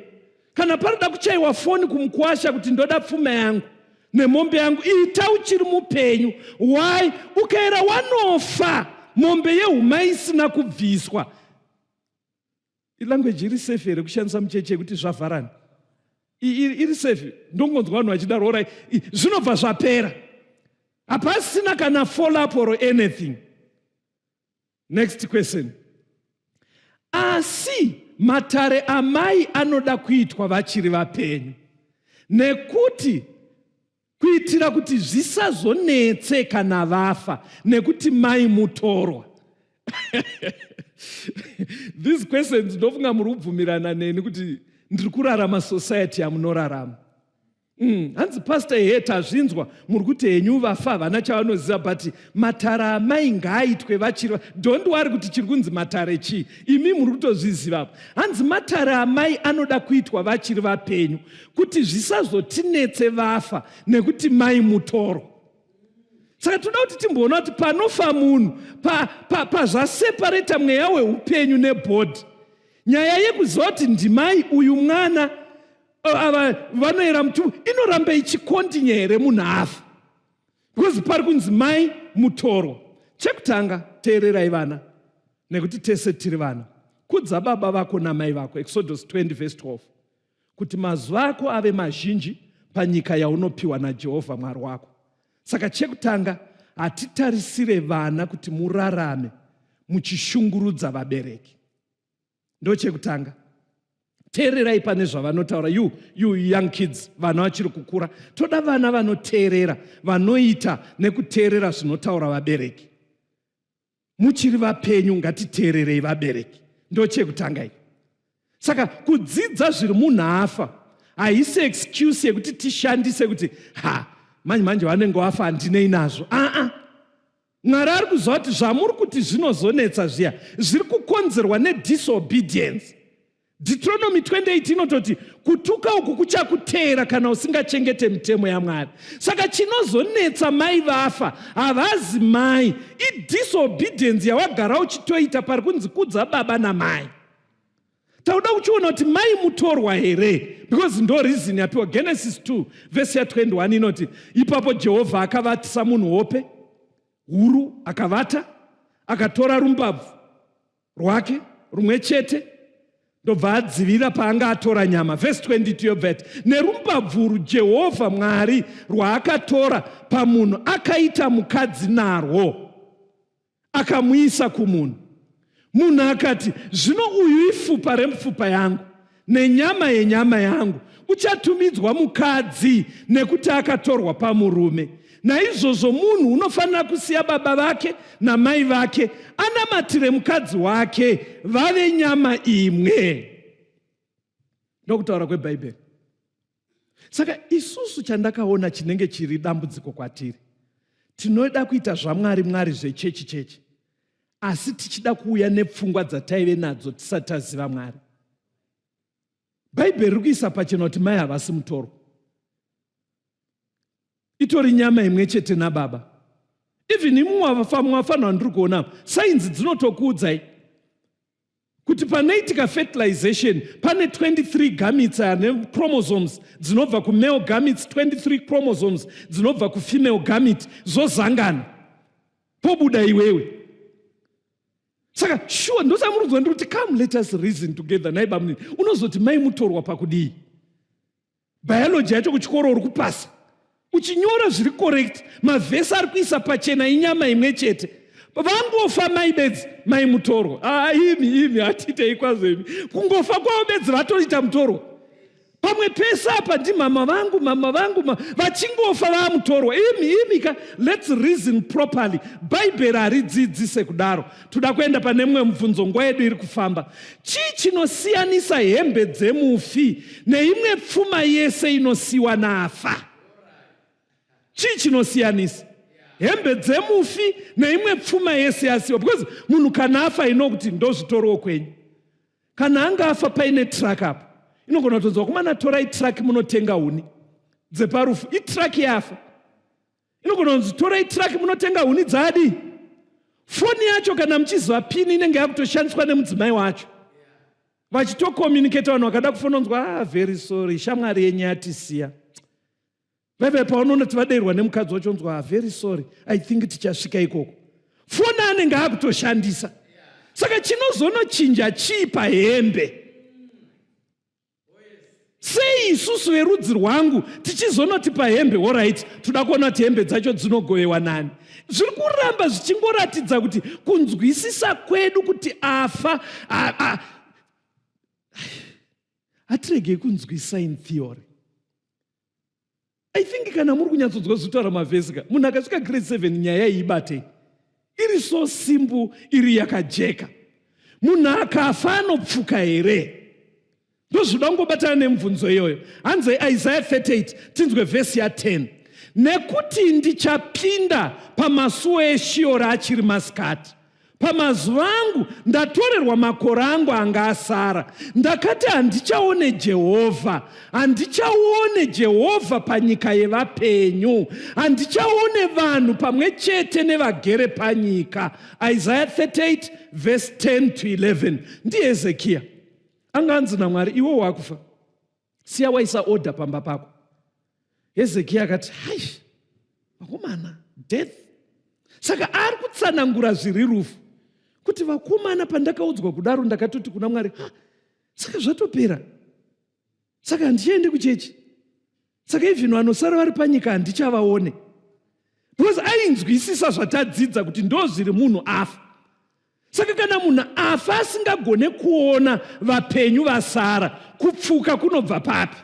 kana paroda kuchaiwa foni kumukwasha kuti ndoda pfuma yangu nemombe yangu, ita uchiri mupenyu. Why? Ukaera wanofa mombe yehuma isina kubviswa, ilanguage iri safe here kushandisa mucheche yekuti zvavharana? Iri safe? Ndongonzwa vanhu vachidaro. Alright, zvinobva zvapera, hapasina kana follow up or anything. Next question. Asi matare amai anoda kuitwa vachiri vapenyu, nekuti kuitira kuti zvisazonetse kana vafa, nekuti mai mutorwa. These questions, ndofunga muri kubvumirana neni kuti ndiri kurarama society yamunorarama. Hanzi, "Pastor, he, tazvinzwa, muri kuti henyu vafa havana chavanoziva, but matare amai ngaaitwe vachiri." Don't worry kuti chiri kunzi matare chii, imi muri kutozvizivapo. Hanzi matare amai anoda kuitwa vachiri vapenyu kuti zvisazotinetse vafa, nekuti mai mutoro. Saka toda kuti timboona kuti panofa munhu, pazvaseparata mweya weupenyu nebody, nyaya yekuziva kuti ndimai uyu, mwana ava vanoyera mutumbu, inoramba ichikontinya here munhu afa? Because pari kunzi mai mutorwa. Chekutanga, teererai vana, nekuti tese tiri vana. Kudza baba vako namai vako, Exodus 20 verse 12, kuti mazuva ako ave mazhinji panyika yaunopiwa naJehovha Mwari wako. Saka chekutanga, hatitarisire vana kuti murarame muchishungurudza vabereki. Ndochekutanga. Teererai pane zvavanotaura. You young kids, vana vachiri kukura, toda vana vanoteerera, vanoita nekuteerera zvinotaura vabereki. Muchiri vapenyu, ngatiteererei vabereki. Ndochekutanga ichi. Saka kudzidza zviri munhu afa haisi excuse yekuti tishandise kuti ha, manje manje vanenge vafa, handinei nazvo. Aa, Mwari ari kuziva kuti zvamuri kuti zvinozonetsa zviya zviri kukonzerwa nedisobedience. Deuteronomy 28 inototi kutuka uku kuchakuteera kana usingachengete mitemo yaMwari. Saka chinozonetsa mai vafa havazi mai, idisobedience yawagara uchitoita pari kunzi kudza baba namai. Tauda kuchiona kuti mai mutorwa here, because ndo reason yapiwa. Genesis 2 vhesi ya21 inoti, ipapo Jehovha akavatisa munhu hope huru, akavata, akatora rumbabvu rwake rumwe chete, ndobva adzivira paanga atora nyama. Vhesi 22 yobva yati, nerumbabvu urwu Jehovha Mwari rwaakatora pamunhu akaita mukadzi narwo, akamuisa kumunhu. Munhu akati, zvino uyu ifupa remupfupa yangu nenyama yenyama yangu, uchatumidzwa mukadzi, nekuti akatorwa pamurume. Naizvozvo munhu unofanira kusiya baba vake namai vake, anamatire mukadzi wake, vave nyama imwe. Ndokutaura kweBhaibheri. Saka isusu chandakaona chinenge chiri dambudziko kwatiri, tinoda kuita zvaMwari Mwari zvechechi chechi, asi tichida kuuya nepfungwa dzataive nadzo tisati taziva Mwari. Bhaibheri riri kuisa pachena kuti mai havasi mutoro, itori nyama imwe chete nababa. Even imwe mwafanira ndiri kuona sainzi dzinotokuudzai kuti panoitika fertilization pane 23 gametes ane chromosomes dzinobva kumale gametes, 23 chromosomes dzinobva kufemale gamete, zvozangana pobuda iwewe. Saka sure, ndosamurudzwa ndiri kuti come let us reason together. Nai bamunini, unozoti mai mutorwa pakudii? Biology yacho kuchikoro uri kupasa uchinyora zviri correct, mavhesi ari kuisa pachena inyama imwe chete. Vangofa mai bedzi, mai mutorwa. Ah, imi imi hatitei kwazvo imi. Kungofa kwavo bedzi vatoita mutorwa. Pamwe pese apa ndimama vangu, mama vangu, vachingofa vaamutorwa. Imi imi ka, let's reason properly. Bhaibheri haridzidzise kudaro. Toda kuenda pane mumwe mubvunzo, nguva yedu iri kufamba. Chii chinosiyanisa hembe dzemufi neimwe pfuma yese inosiwa nafa? Chii chinosiyanisa hembe dzemufi neimwe pfuma yese yasiwa? Because munhu kana afa ino kuti ndozvitoriwo kwenyu. Kana anga afa paine truck apo, inogona kutonzwa kumana torai truck munotenga huni dzeparufu. Itruck yafa inogona kunzi torai truck munotenga huni dzadi. Foni yacho kana muchiziva pini inenge yakutoshandiswa nemudzimai wacho vachitokomunicata. Vanhu vakada kufononzwa, ah, very sorry, shamwari yenyu yatisiya. Vaive paunoona tivadeirwa nemukadzi wacho, onzwa, ah, very sorry, I think tichasvika ikoko. Foni anenge akutoshandisa. Saka chinozonochinja chii pahembe? Sei isusu verudzi rwangu tichizonoti pahembe, alright, toda kuona kuti hembe dzacho dzinogovewa nani? Zviri kuramba zvichingoratidza kuti kunzwisisa kwedu kuti afa hatiregei kunzwisisa in theory. I think kana muri kunyatsonzwa zvitaura mavhesi ka, munhu akasvika grade 7 nyaya iyi ibatei, iri so simple, iri yakajeka. Munhu akafa anopfuka here? Ndozvinoda kungobatana nemubvunzo iyoyo. Hanzi Isaiah 38, tinzwe vhesi ya10. Nekuti ndichapinda pamasuo eShiori achiri masikati, pamazuva angu ndatorerwa makore angu anga asara. Ndakati, handichaone Jehovha, handichaone Jehovha panyika yevapenyu, handichaone vanhu pamwe chete nevagere panyika. Isaiah 38 verse 10 to 11. NdiHezekiya anga anzi naMwari, iwe wakufa, siya waisa order pamba pako. Hezekiya akati, hai vakomana. Death. Saka ari kutsanangura zviri rufu kuti vakomana, pandakaudzwa kudaro ndakatoti kuna Mwari, "Ha, saka zvatopera, saka handichaendi kuchechi, saka even vanosara vari panyika handichavaone," because ainzwisisa zvatadzidza kuti ndo zviri munhu afa. Saka kana munhu afa asingagone kuona vapenyu vasara, kupfuka kunobva papi?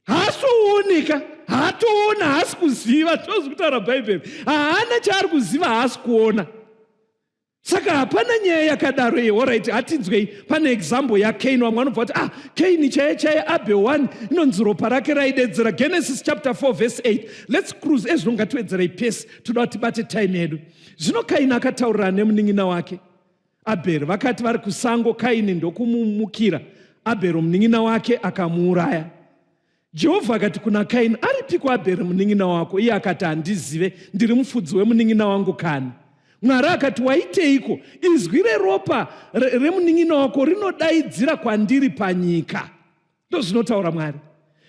Haasi kuoneka, haatoona, haasi kuziva. Tozi kutaura Bhaibheri, haana chaari kuziva, haasi kuona, saka hapana nyaya yakadaro iyi. Alright, hatinzwei. Pane example yaKain. Vamwe vanobva kuti, "Ah, Kain chaiye chaiye, Abel 1 inonzi ropa rake raidedzera." Genesis chapter 4 verse 8. Let's cruise ezvino, ngatiwedzerei pace, toda kuti tibate time yedu. Zvino Kaini akataurirana nemunin'ina wake Abheri. Vakati vari kusango, Kaini ndokumumukira Abheri munin'ina wake, akamuuraya. Jehovha akati kuna Kaini, "Aripiko Abheri munin'ina wako?" Iye akati, "Handizive. Ndiri mufudzi wemunin'ina wangu kani?" Mwari akati, "Waiteiko? Izwi reropa remunin'ina wako rinodaidzira kwandiri panyika." Ndozvinotaura Mwari.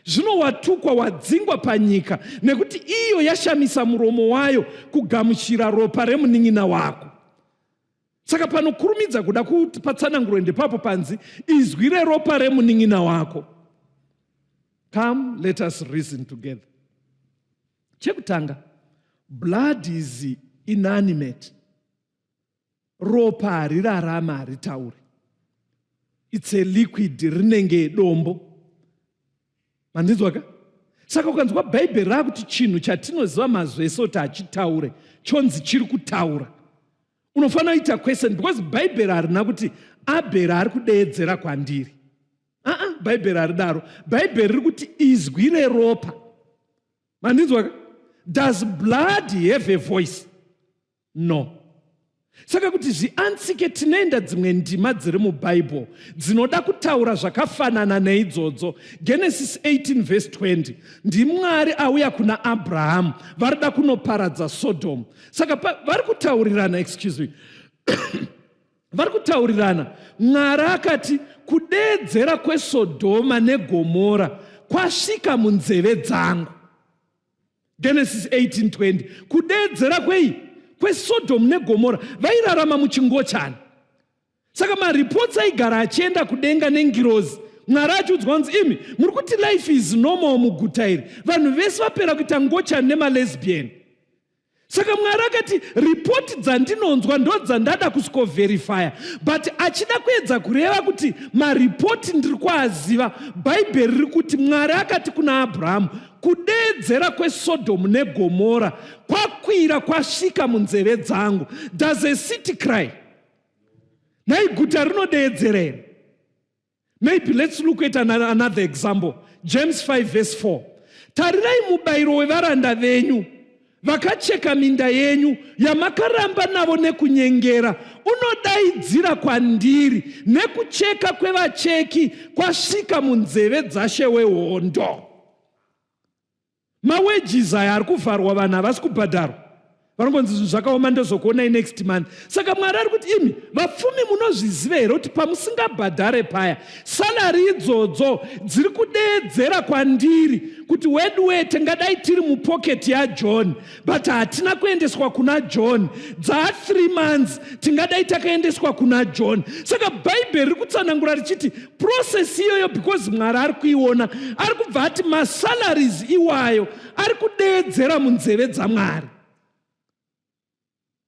"Zvino watukwa, wadzingwa panyika, nekuti iyo yashamisa muromo wayo kugamuchira ropa remunin'ina wako." Saka panokurumidza kuda kuti patsanangurwe ndepapo panzi izwi reropa remunin'ina wako. Come, let us reason together. Chekutanga, blood is inanimate. Ropa harirarama, haritauri. It's a liquid, rinenge dombo. Mandinzwaka? Saka ukanzwa Bhaibheri raakuti chinhu chatinoziva mazwi ese kuti hachitaure chonzi chiri kutaura, unofanira kuita question, because Bhaibheri harina kuti Abheri ari kudeedzera kwandiri. Aa, Bhaibheri haridaro. Bhaibheri riri kuti izwi reropa. Mandinzwaka? Does blood have a voice? No. Saka kuti zviansike, tinoenda dzimwe ndima dziri muBhaibheri dzinoda kutaura zvakafanana neidzodzo. Genesis 18 verse 20, ndiMwari auya kuna Abrahamu, varida kunoparadza Sodom. Saka vari kutaurirana, excuse me, vari kutaurirana. Mwari akati, "Kudeedzera kweSodhoma neGomora kwasvika munzeve dzangu." Genesis 18:20. Kudeedzera kwei? KweSodhomu neGomora. Vairarama muchingochani, saka mareports aigara achienda kudenga nengirozi. Mwari achiudzwa kunzi, "Imi muri kuti life is normal muguta iri, vanhu vese vapera kuita ngochani nemalesbian." Saka Mwari akati, "Ripoti dzandinonzwa ndo dzandada kusikoverifya," but achida kuedza kureva kuti maripoti ndiri kuaziva. Bhaibheri riri kuti Mwari akati kuna Abrahamu, "Kudeedzera kweSodhomu neGomora kwakwira kwasvika munzeve dzangu." Does a city cry? Nhai, guta rinodeedzera here? Maybe let's look at another example. James 5 verse 4. "Tarirai mubayiro wevaranda venyu vakacheka minda yenyu yamakaramba navo nekunyengera unodaidzira kwandiri, nekucheka kwevacheki kwasvika munzeve dzashe wehondo." Mawages aya ari kuvharwa, vanhu havasi kubhadharwa, vanongonzi zvinhu zvakaoma, ndozokuonai next month. Saka Mwari ari kuti, "Imi vapfumi, munozviziva here kuti pamusingabhadhare paya, salary idzodzo dziri kudeedzera kwandiri kuti wedu wee, tingadai tiri mupocket yaJohn, but hatina kuendeswa kuna John. Dzaa 3 months, tingadai takaendeswa kuna John." Saka Bhaibheri riri kutsanangura richiti process iyoyo, because Mwari ari kuiona, ari kubva ati masalaries iwayo ari kudeedzera munzeve dzaMwari.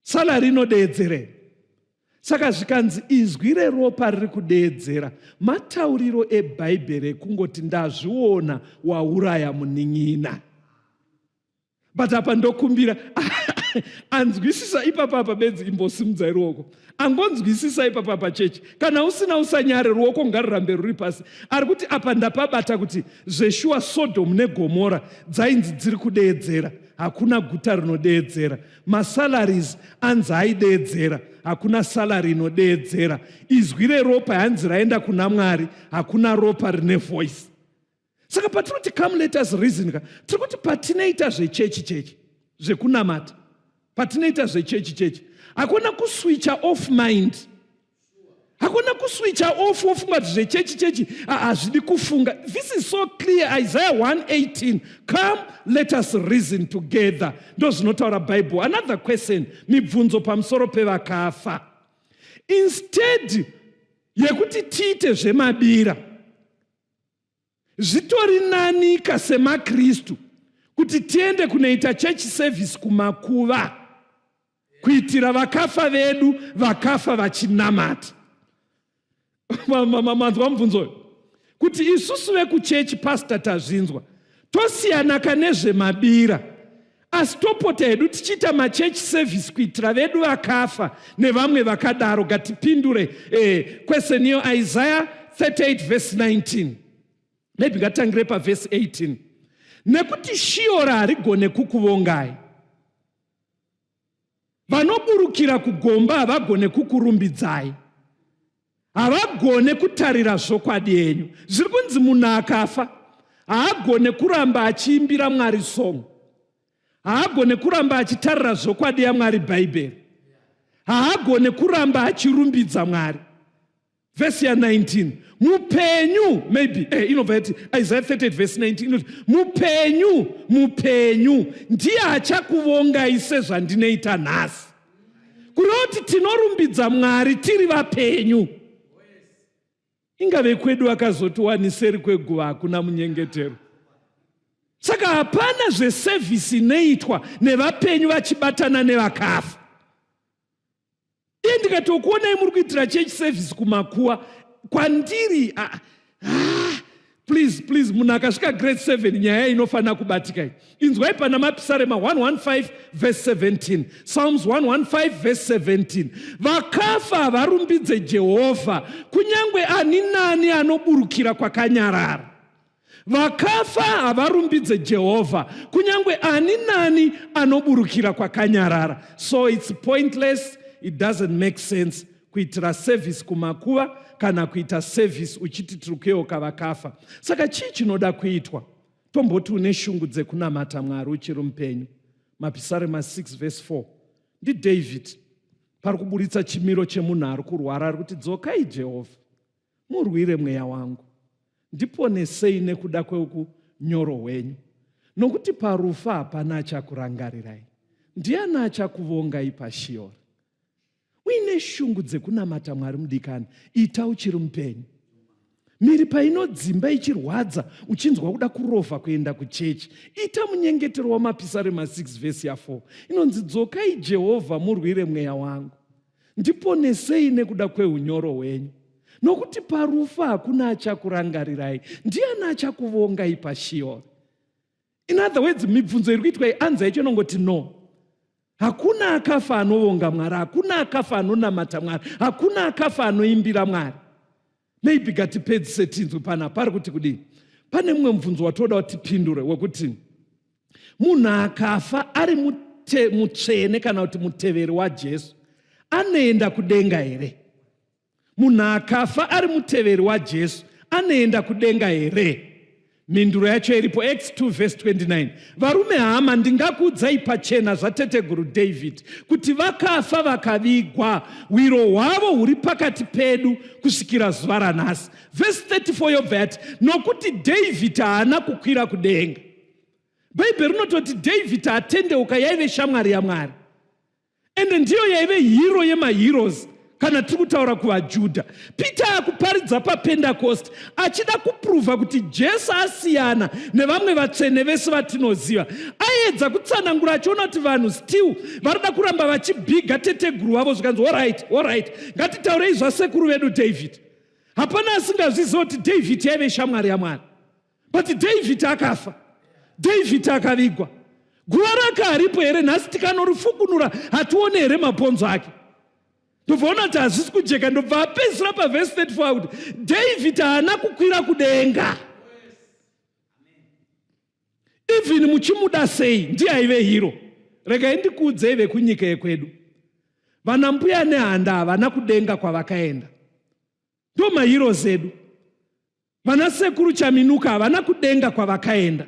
Salary inodeedzerei? Saka zvikanzi izwi reropa riri kudeedzera, matauriro eBhaibheri ekungoti ndazviona wauraya munin'ina. But apa ndokumbira anzwisisa ipapa bedzi, imbosimudzai ruoko angonzwisisa ipapa pachechi. Kana usina, usanyare, ruoko ngarirambe ruri pasi. Ari kuti apa ndapabata kuti zveshuwa Sodhomu neGomora dzainzi dziri kudeedzera, hakuna guta rinodeedzera. Masalaries anzi aideedzera, hakuna salary inodeedzera. Izwi reropa hanzi raenda kuna Mwari, hakuna ropa rine voice. Saka patinoti "Come, let us reason" ka, tiri kuti patinoita zvechechi chechi, zvekunamata, patinoita zvechechi chechi, hakuna kuswitcha off mind. Hakuna kuswicha off wofunga kuti zvechechi chechi hazvidi kufunga. This is so clear. Isaiah 1:18, come let us reason together. Ndo zvinotaura Bible. Another question, mibvunzo pamusoro pevakafa. Instead yekuti tiite zvemabira, zvitori nanika semaKristu kuti tiende kunoita church service kumakuva kuitira vakafa vedu vakafa vachinamata. Manzwa mubvunzo uyu? Kuti isusu vekuchechi, pastor, tazvinzwa, tosiyanaka nezvemabira, asi topota hedu tichiita machurch service kuitira vedu vakafa nevamwe vakadaro. Ngatipindure question iyo. Isaiah 38 verse 19, maybe ngatangire pavhesi 18. Nekuti Sheori harigone kukuvongai, vanoburukira kugomba havagone kukurumbidzai, havagone kutarira zvokwadi yenyu. Zviri kunzi munhu akafa haagone kuramba achiimbira Mwari song, haagone kuramba achitarira zvokwadi yaMwari, Bhaibheri, haagone kuramba achirumbidza Mwari. Vhesi ya19, mupenyu, maybe inobva yati Isaiah 38 vhesi 19 inoti, mupenyu, mupenyu ndiye achakuvongai sezvandinoita nhasi. Kureva kuti tinorumbidza Mwari tiri vapenyu. Ingave kwedu akazotiwaniseri kweguva, hakuna munyengetero. Saka hapana zveservice inoitwa nevapenyu vachibatana nevakafa. Iye ndikatokuonai muri kuitira church service kumakuwa kwandiri, ah, ah, please, please, munhu akasvika grade 7, nyaya inofanira kubatika iyi. Inzwai pana Mapisarema 115 verse 17, Psalms 115 verse 17: vakafa havarumbidze Jehovha, kunyange ani nani anoburukira kwakanyarara. Vakafa havarumbidze Jehovha, kunyange ani nani anoburukira kwakanyarara. So it's pointless, it doesn't make sense kuitira service kumakuva kana kuita service uchiti tiri kuyeuka vakafa. Saka chii chinoda kuitwa? Tomboti une shungu dzekunamata Mwari uchiri mupenyu. Mapisarema 6 verse 4, ndiDavid pari kuburitsa chimiro chemunhu ari kurwara. Ari kuti, dzokai Jehovha, murwire mweya wangu, ndiponesei nekuda kweukunyoro hwenyu, nokuti parufu hapana achakurangarirai. Ndiani achakuvongai paSheori? Uine shungu dzekunamata Mwari, mudikani, ita uchiri mupenyu. Miri painodzimba ichirwadza, uchinzwa kuda kurovha kuenda kuchechi, ita munyengetero waMapisarema 6 vhesi ya4 inonzi, dzokai Jehovha, murwire mweya wangu, ndiponesei nekuda kweunyoro hwenyu, nokuti parufu hakuna achakurangarirai. Ndiani achakuvongai paSheori? In other words, mibvunzo iri kuitwa, ianza yacho inongoti no. Hakuna akafa anovonga Mwari, hakuna akafa anonamata Mwari, hakuna akafa anoimbira Mwari. Maybe ngatipedzise tinzwe pana pari kuti kudii. Pane mumwe mubvunzo watoda kuti tipindure wekuti munhu akafa ari mutsvene kana kuti muteveri waJesu anoenda kudenga here? Munhu akafa ari muteveri waJesu anoenda kudenga here? Mhinduro yacho iripo, Acts 2 vhesi 29. Varume, hama, ndingakuudzai pachena zvateteguru David, kuti vakafa vakavigwa, hwiro hwavo huri pakati pedu kusvikira zuva ranhasi. Vhesi 34 yobva yati, nokuti David haana kukwira kudenga. Bhaibheri rinototi David atendeuka, yaive shamwari yaMwari, ende ndiyo yaive hero yemaheroes kana tiri kutaura kuvaJudha. Peter akuparidza paPentecost achida kuprova kuti Jesu asiyana nevamwe vatsvene vese vatinoziva. Aedza kutsanangura achiona kuti vanhu still varida kuramba vachibhiga teteguru vavo. Zvikanzi, alright, alright, ngatitaurei zvasekuru vedu David. Hapana asingazviziva kuti David yaive shamwari yaMwari, but David akafa, David akavigwa. Guva rake haripo here nhasi? Tikanorifukunura hatione here mabhonzo ake? Ndobvaona kuti hazvisi kujeka. Ndobva apedzisira pavhesi 34 kuti David haana kukwira kudenga. Even muchimuda sei, ndiye aive hero. Regai ndikuudzei, vekunyika yekwedu, vana Mbuya Nehanda havana kudenga kwavakaenda. Ndo maheroes edu. Vana Sekuru Chaminuka havana kudenga kwavakaenda.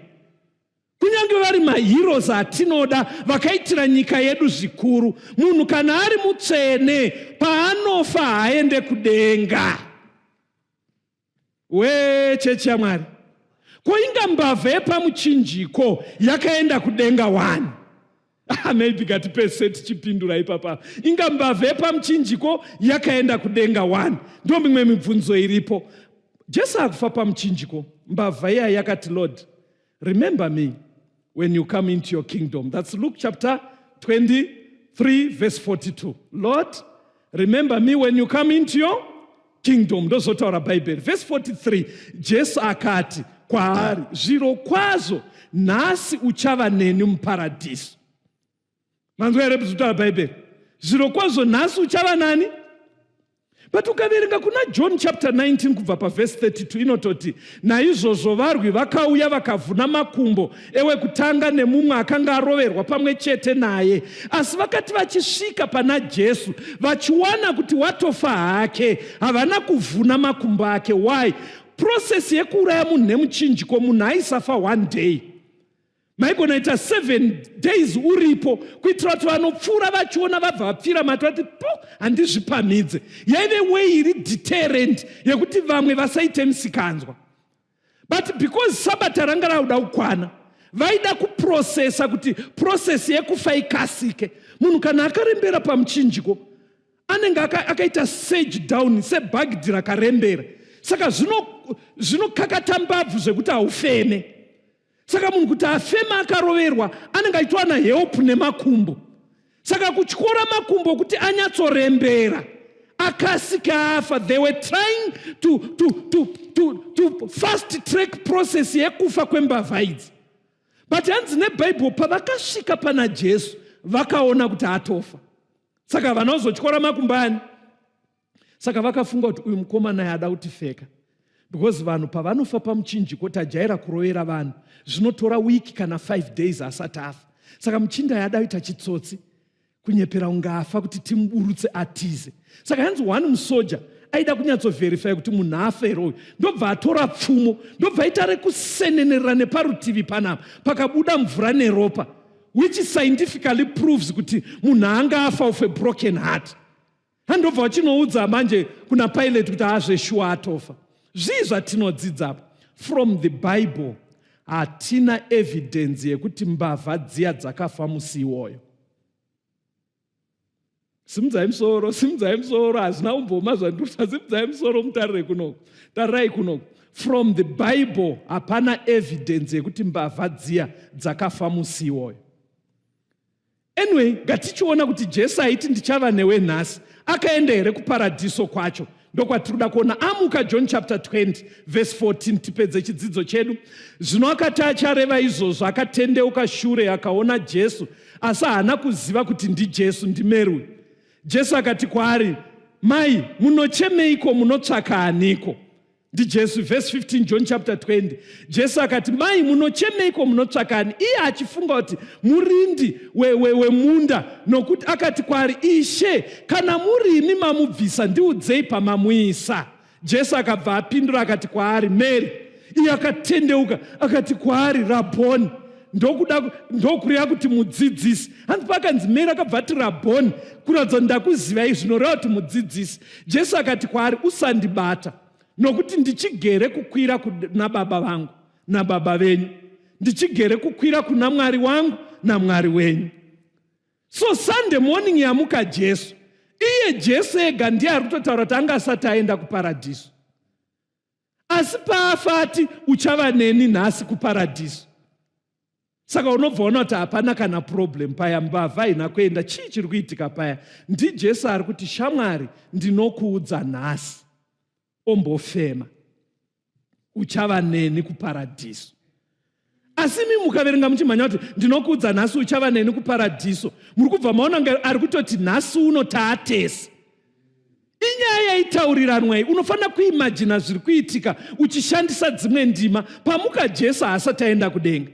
Kunyange Kunyange vari maheroes atinoda vakaitira nyika yedu zvikuru, munhu kana ari mutsvene paanofa haaende kudenga. Wechechi yaMwari, ko inga mbavha yepamuchinjiko yakaenda kudenga wani? Ah, maybe ngatipese tichipindura ipapa. Inga mbavha yepamuchinjiko yakaenda kudenga wani? Ndo mimwe mibvunzo iripo. Jesu akufa pamuchinjiko, mbavha iya yakati, "Lord, remember me when you come into your kingdom." That's Luke chapter 23 verse 42. "Lord, remember me when you come into your kingdom." Ndozotaura Bhaibheri. Verse 43, Jesu akati kwaari, "Zviro kwazvo nhasi uchava neni muparadhiso." Manzwa here kutaura Bhaibheri? Zviro kwazvo nhasi uchava nani. But ukaverenga kuna John chapter 19 kubva pavhesi 32, inototi, "Naizvozvo varwi vakauya vakavhuna makumbo ewekutanga nemumwe akanga aroverwa pamwe chete naye. Asi vakati vachisvika pana Jesu vachiwana kuti watofa hake, havana kuvhuna makumbo ake." Why? Process yekuuraya munhu nemuchinjiko, munhu aisafa one day, maigona ita 7 days uripo, kuitira kuti vanopfuura vachiona vabva vapfira mati vati po handizvipamhidze. Yaive way iri deterrent yekuti vamwe vasaite misikanzwa. But because Sabata ranga rauda kukwana, vaida kuprocessa kuti process yekufa ikasike. Munhu kana akarembera pamuchinjiko anenge akaita sage down sebhagidhi rakarembera, saka zvinokakata mbabvu zvekuti haufeme. Saka munhu kuti afeme akaroverwa anenge achitowana help nemakumbo. Saka kutyora makumbo kuti anyatsorembera akasika afa. They were trying to fast track process yekufa kwembavha idzi. But hanzi neBhaibheri, pavakasvika pana Jesu vakaona kuti atofa, saka havana kuzotyora makumbo ani. Saka vakafunga kuti uyu mukomana ada kutifeka, because vanhu pavanofa pamuchinjiko tajaira kurovera vanhu zvinotora wiki kana 5 days asati afa. Saka muchinda yada kuita chitsotsi, kunyepera kunge afa kuti timuburutse atize. Saka hanzi one musoja aida kunyatsoverify kuti munhu afa here uyu, ndobva atora pfumo, ndobva aita rekusenenerera neparutivi panapa, pakabuda mvura neropa, which scientifically proves kuti munhu anga afa of a broken heart. Handobva vachinoudza manje kuna Pilate kuti hazveshuwa atofa. Zvii zvatinodzidzapo from the Bible? Hatina evidence yekuti mbavha dziya dzakafa musi iwoyo. Simudzai musoro, simudzai musoro, hazvina kumboma zvandikuta. Simudzai musoro mutarire kunoku, tarirai kunoku. From the Bible hapana evidence yekuti mbavha dziya dzakafa musi iwoyo. Anyway, ngatichiona kuti Jesu aiti, "Ndichava newe nhasi," akaenda here kuparadhiso kwacho? Ndokwatiri kuda kuona. Amuka, John chapter 20 verse 14, tipedze chidzidzo chedu. Zvino akati achareva izvozvo, akatendeuka shure akaona Jesu, asi haana kuziva kuti ndiJesu. NdiMary. Jesu akati kwaari, "Mai, munochemeiko? Munotsvaka aniko?" NdiJesu. Verse 15, John chapter 20. Jesu akati, "Mai, munochemeiko? Munotsvaka ani?" Iye achifunga kuti murindi wemunda, nokuti akati kwaari, "Ishe, kana muri imi mamubvisa, ndiudzei pamamuisa." Jesu akabva apindura akati kwaari, "Mary." Iye akatendeuka akati kwaari, "Rabhoni," ndokuda ndokureva kuti mudzidzisi. Hanzi pakanzi Mary, akabva ati, "Rabhoni," kuratidza kuti ndakuzivai, zvinoreva kuti mudzidzisi. Jesu akati kwaari, "Usandibata, nokuti ndichigere kukwira kuna Baba vangu naBaba venyu, ndichigere kukwira kuna Mwari wangu naMwari wenyu." So Sunday morning yamuka Jesu, iye Jesu ega ndiye ari kutotaura kuti anga asati aenda kuparadhiso, asi paafa ati, "Uchava neni nhasi kuparadhiso." Saka unobva ona kuti hapana kana problem paya, mbavha haina kuenda. Chii chiri kuitika paya? NdiJesu ari kuti, "Shamwari, ndinokuudza nhasi," ombofema, "uchava neni kuparadhiso." Asi imi mukaverenga muchimhanya kuti, "Ndinokuudza nhasi uchava neni kuparadhiso," muri kubva maona kunge ari kutoti nhasi uno taatese. Inyaya yaitauriranwai. Unofanira kuimagina zviri kuitika uchishandisa dzimwe ndima. Pamuka Jesu haasati aenda kudenga,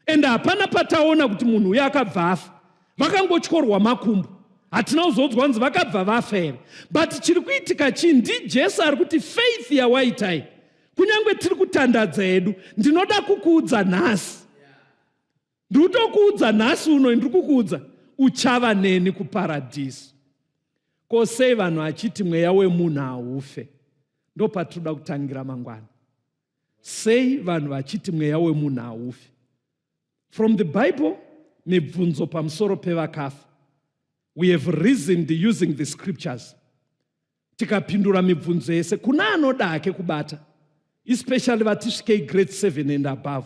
ende hapana pataona kuti munhu uyo akabva afa. Vakangotyorwa makumbo, hatina kuzodzwa kunzi vakabva vafa here. But chiri kuitika chii? NdiJesu ari kuti, "Faith yawaitai, kunyange tiri kutandadza hedu, ndinoda kukuudza nhasi." Ndiri kutokuudza nhasi uno, ndiri kukuudza, uchava neni kuparadhiso. Ko sei vanhu achiti mweya wemunhu haufe? Ndopatinoda kutangira mangwana. Sei vanhu vachiti mweya wemunhu haufe? From the Bible, mibvunzo pamusoro pevakafa. We have reasoned using the scriptures. Tikapindura mibvunzo yese. Kuna anoda hake kubata, especially vatisvikei grade 7 and above.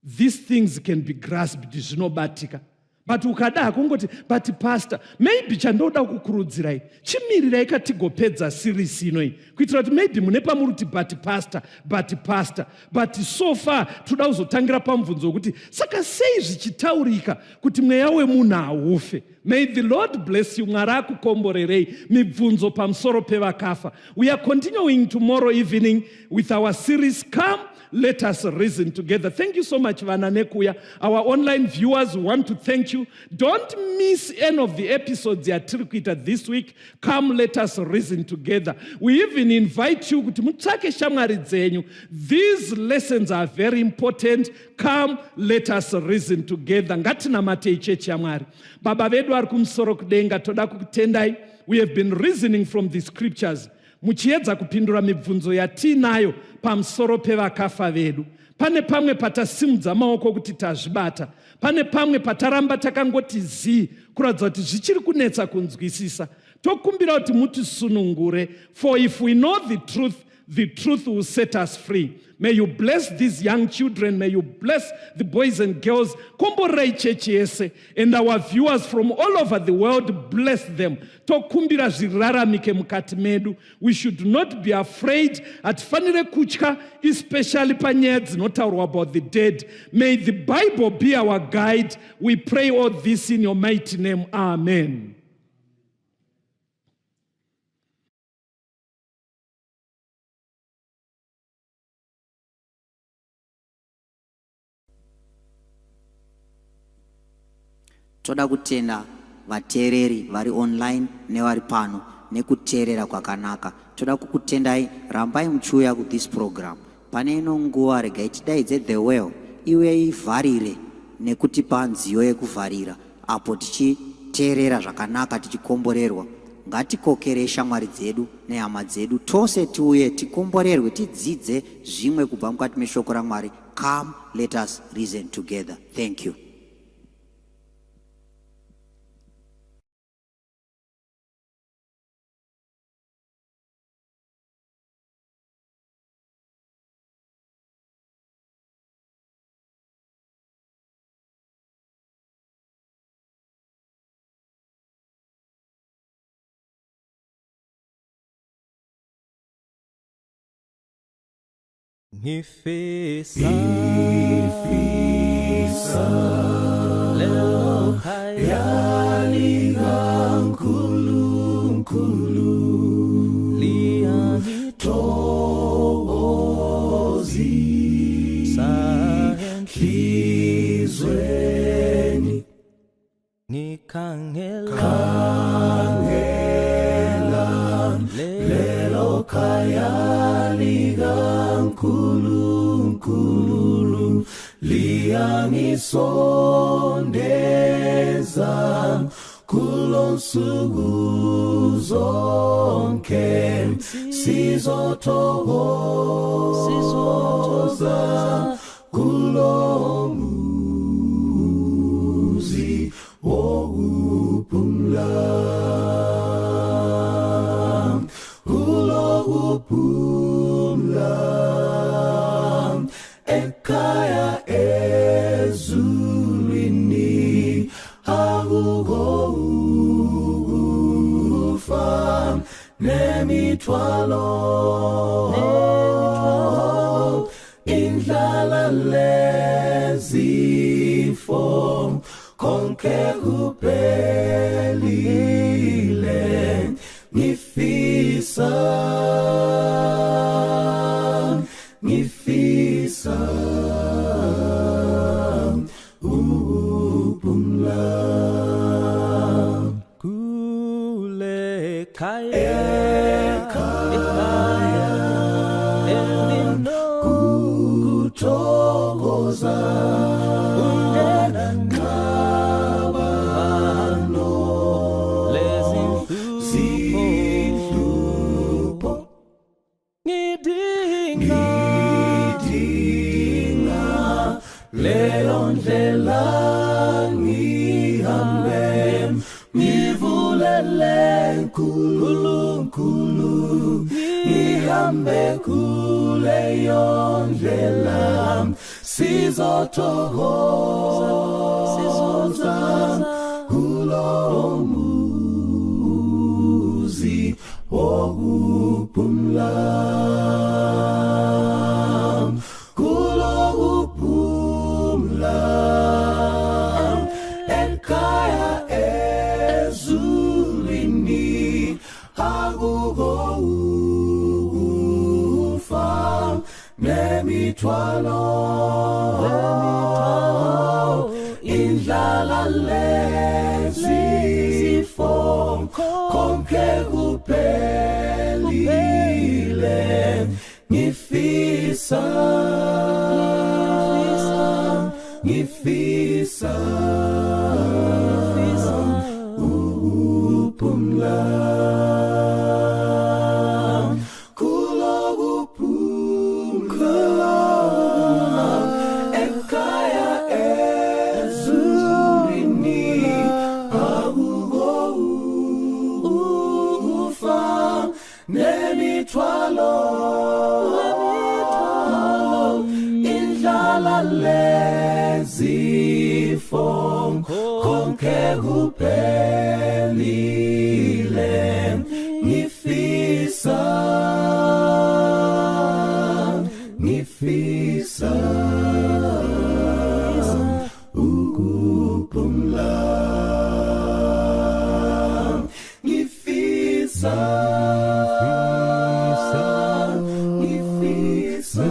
These things can be grasped, zvinobatika. But ukada hako ungoti, but pastor, maybe chandoda kukurudzirai, chimirirai katigopedza series inoi, kuitira kuti maybe mune pamuri kuti but pastor, but pastor, but so far toda kuzotangira pamubvunzo wekuti saka sei zvichitaurika kuti mweya wemunhu haufe? May the Lord bless you. Mwari akukomborerei. Mibvunzo pamusoro pevakafa. We are continuing tomorrow evening with our series Come Let Us Reason Together. Thank you so much, vana nekuya. Our online viewers want to thank you. Don't miss any of the episodes yatiri kuita this week. Come let us reason together. We even invite you kuti mutsvake shamwari dzenyu. These lessons are very important. Come let us reason together. Ngatinamatei chechi yaMwari. Baba vedu vari kumusoro kudenga, toda kukutendai. We have been reasoning from the scriptures, muchiedza kupindura mibvunzo yatiinayo pamusoro pevakafa vedu. Pane pamwe patasimudza maoko kuti tazvibata, pane pamwe pataramba takangoti zii, kuratidza kuti zvichiri kunetsa kunzwisisa. Tokumbira kuti mutisunungure, for if we know the truth, the truth will set us free. May you bless these young children. May you bless the boys and girls. Komborerai chechi yese and our viewers from all over the world, bless them. Tokumbira zviraramike mukati medu. We should not be afraid. Hatifanire kutya, especially panyaya dzinotaurwa about the dead. May the Bible be our guide. We pray all this in your mighty name. Amen. Toda kutenda vateereri vari online nevari pano nekuteerera kwakanaka. Toda kukutendai, rambai muchiuya kuthis program. Pane ino nguva regai tidaidze The Well iuye ivharire nekutipa nziyo yekuvharira apo tichiteerera zvakanaka tichikomborerwa. Ngatikokerei shamwari dzedu nehama dzedu tose tiuye tikomborerwe tidzidze zvimwe kubva mukati meshoko raMwari. Come let us reason together. Thank you. Ngifisa lelo khaya likaNkulunkulu liyangithokozisa enhlizweni ngikhangela khangela lelo khaya likaNkulunkulu liyangisondeza kulonsuku zonke sizothokoza kulomuzi wokuphumla, kulokuphumla ekhaya ezulwini akukho ukufa nemithwalo, indlala lezifo konke kuphelile. Ngifisa, ngifisa ukuphumla kule khaya ekhaya kuthokoza. Leyo ndlela ngihambe, ngivulele Nkulunkulu, ngihambe kuleyo ndlela, sizothokoza kulowo muzi wokuphumla, kulokuphumla ekhaya ezulwini. Akukho ukufa nemithwalo, indlala lezifo, konke kuphelile. Ngifisa, ngifisa ukuphumla, kulokuphumla ekhaya ezulwini. Akukho ukufa nemithwalo, indlala lezifo, konke kuphelile. Ngifisa, ngifisa ukuphumla, ngifisa, ngifisa.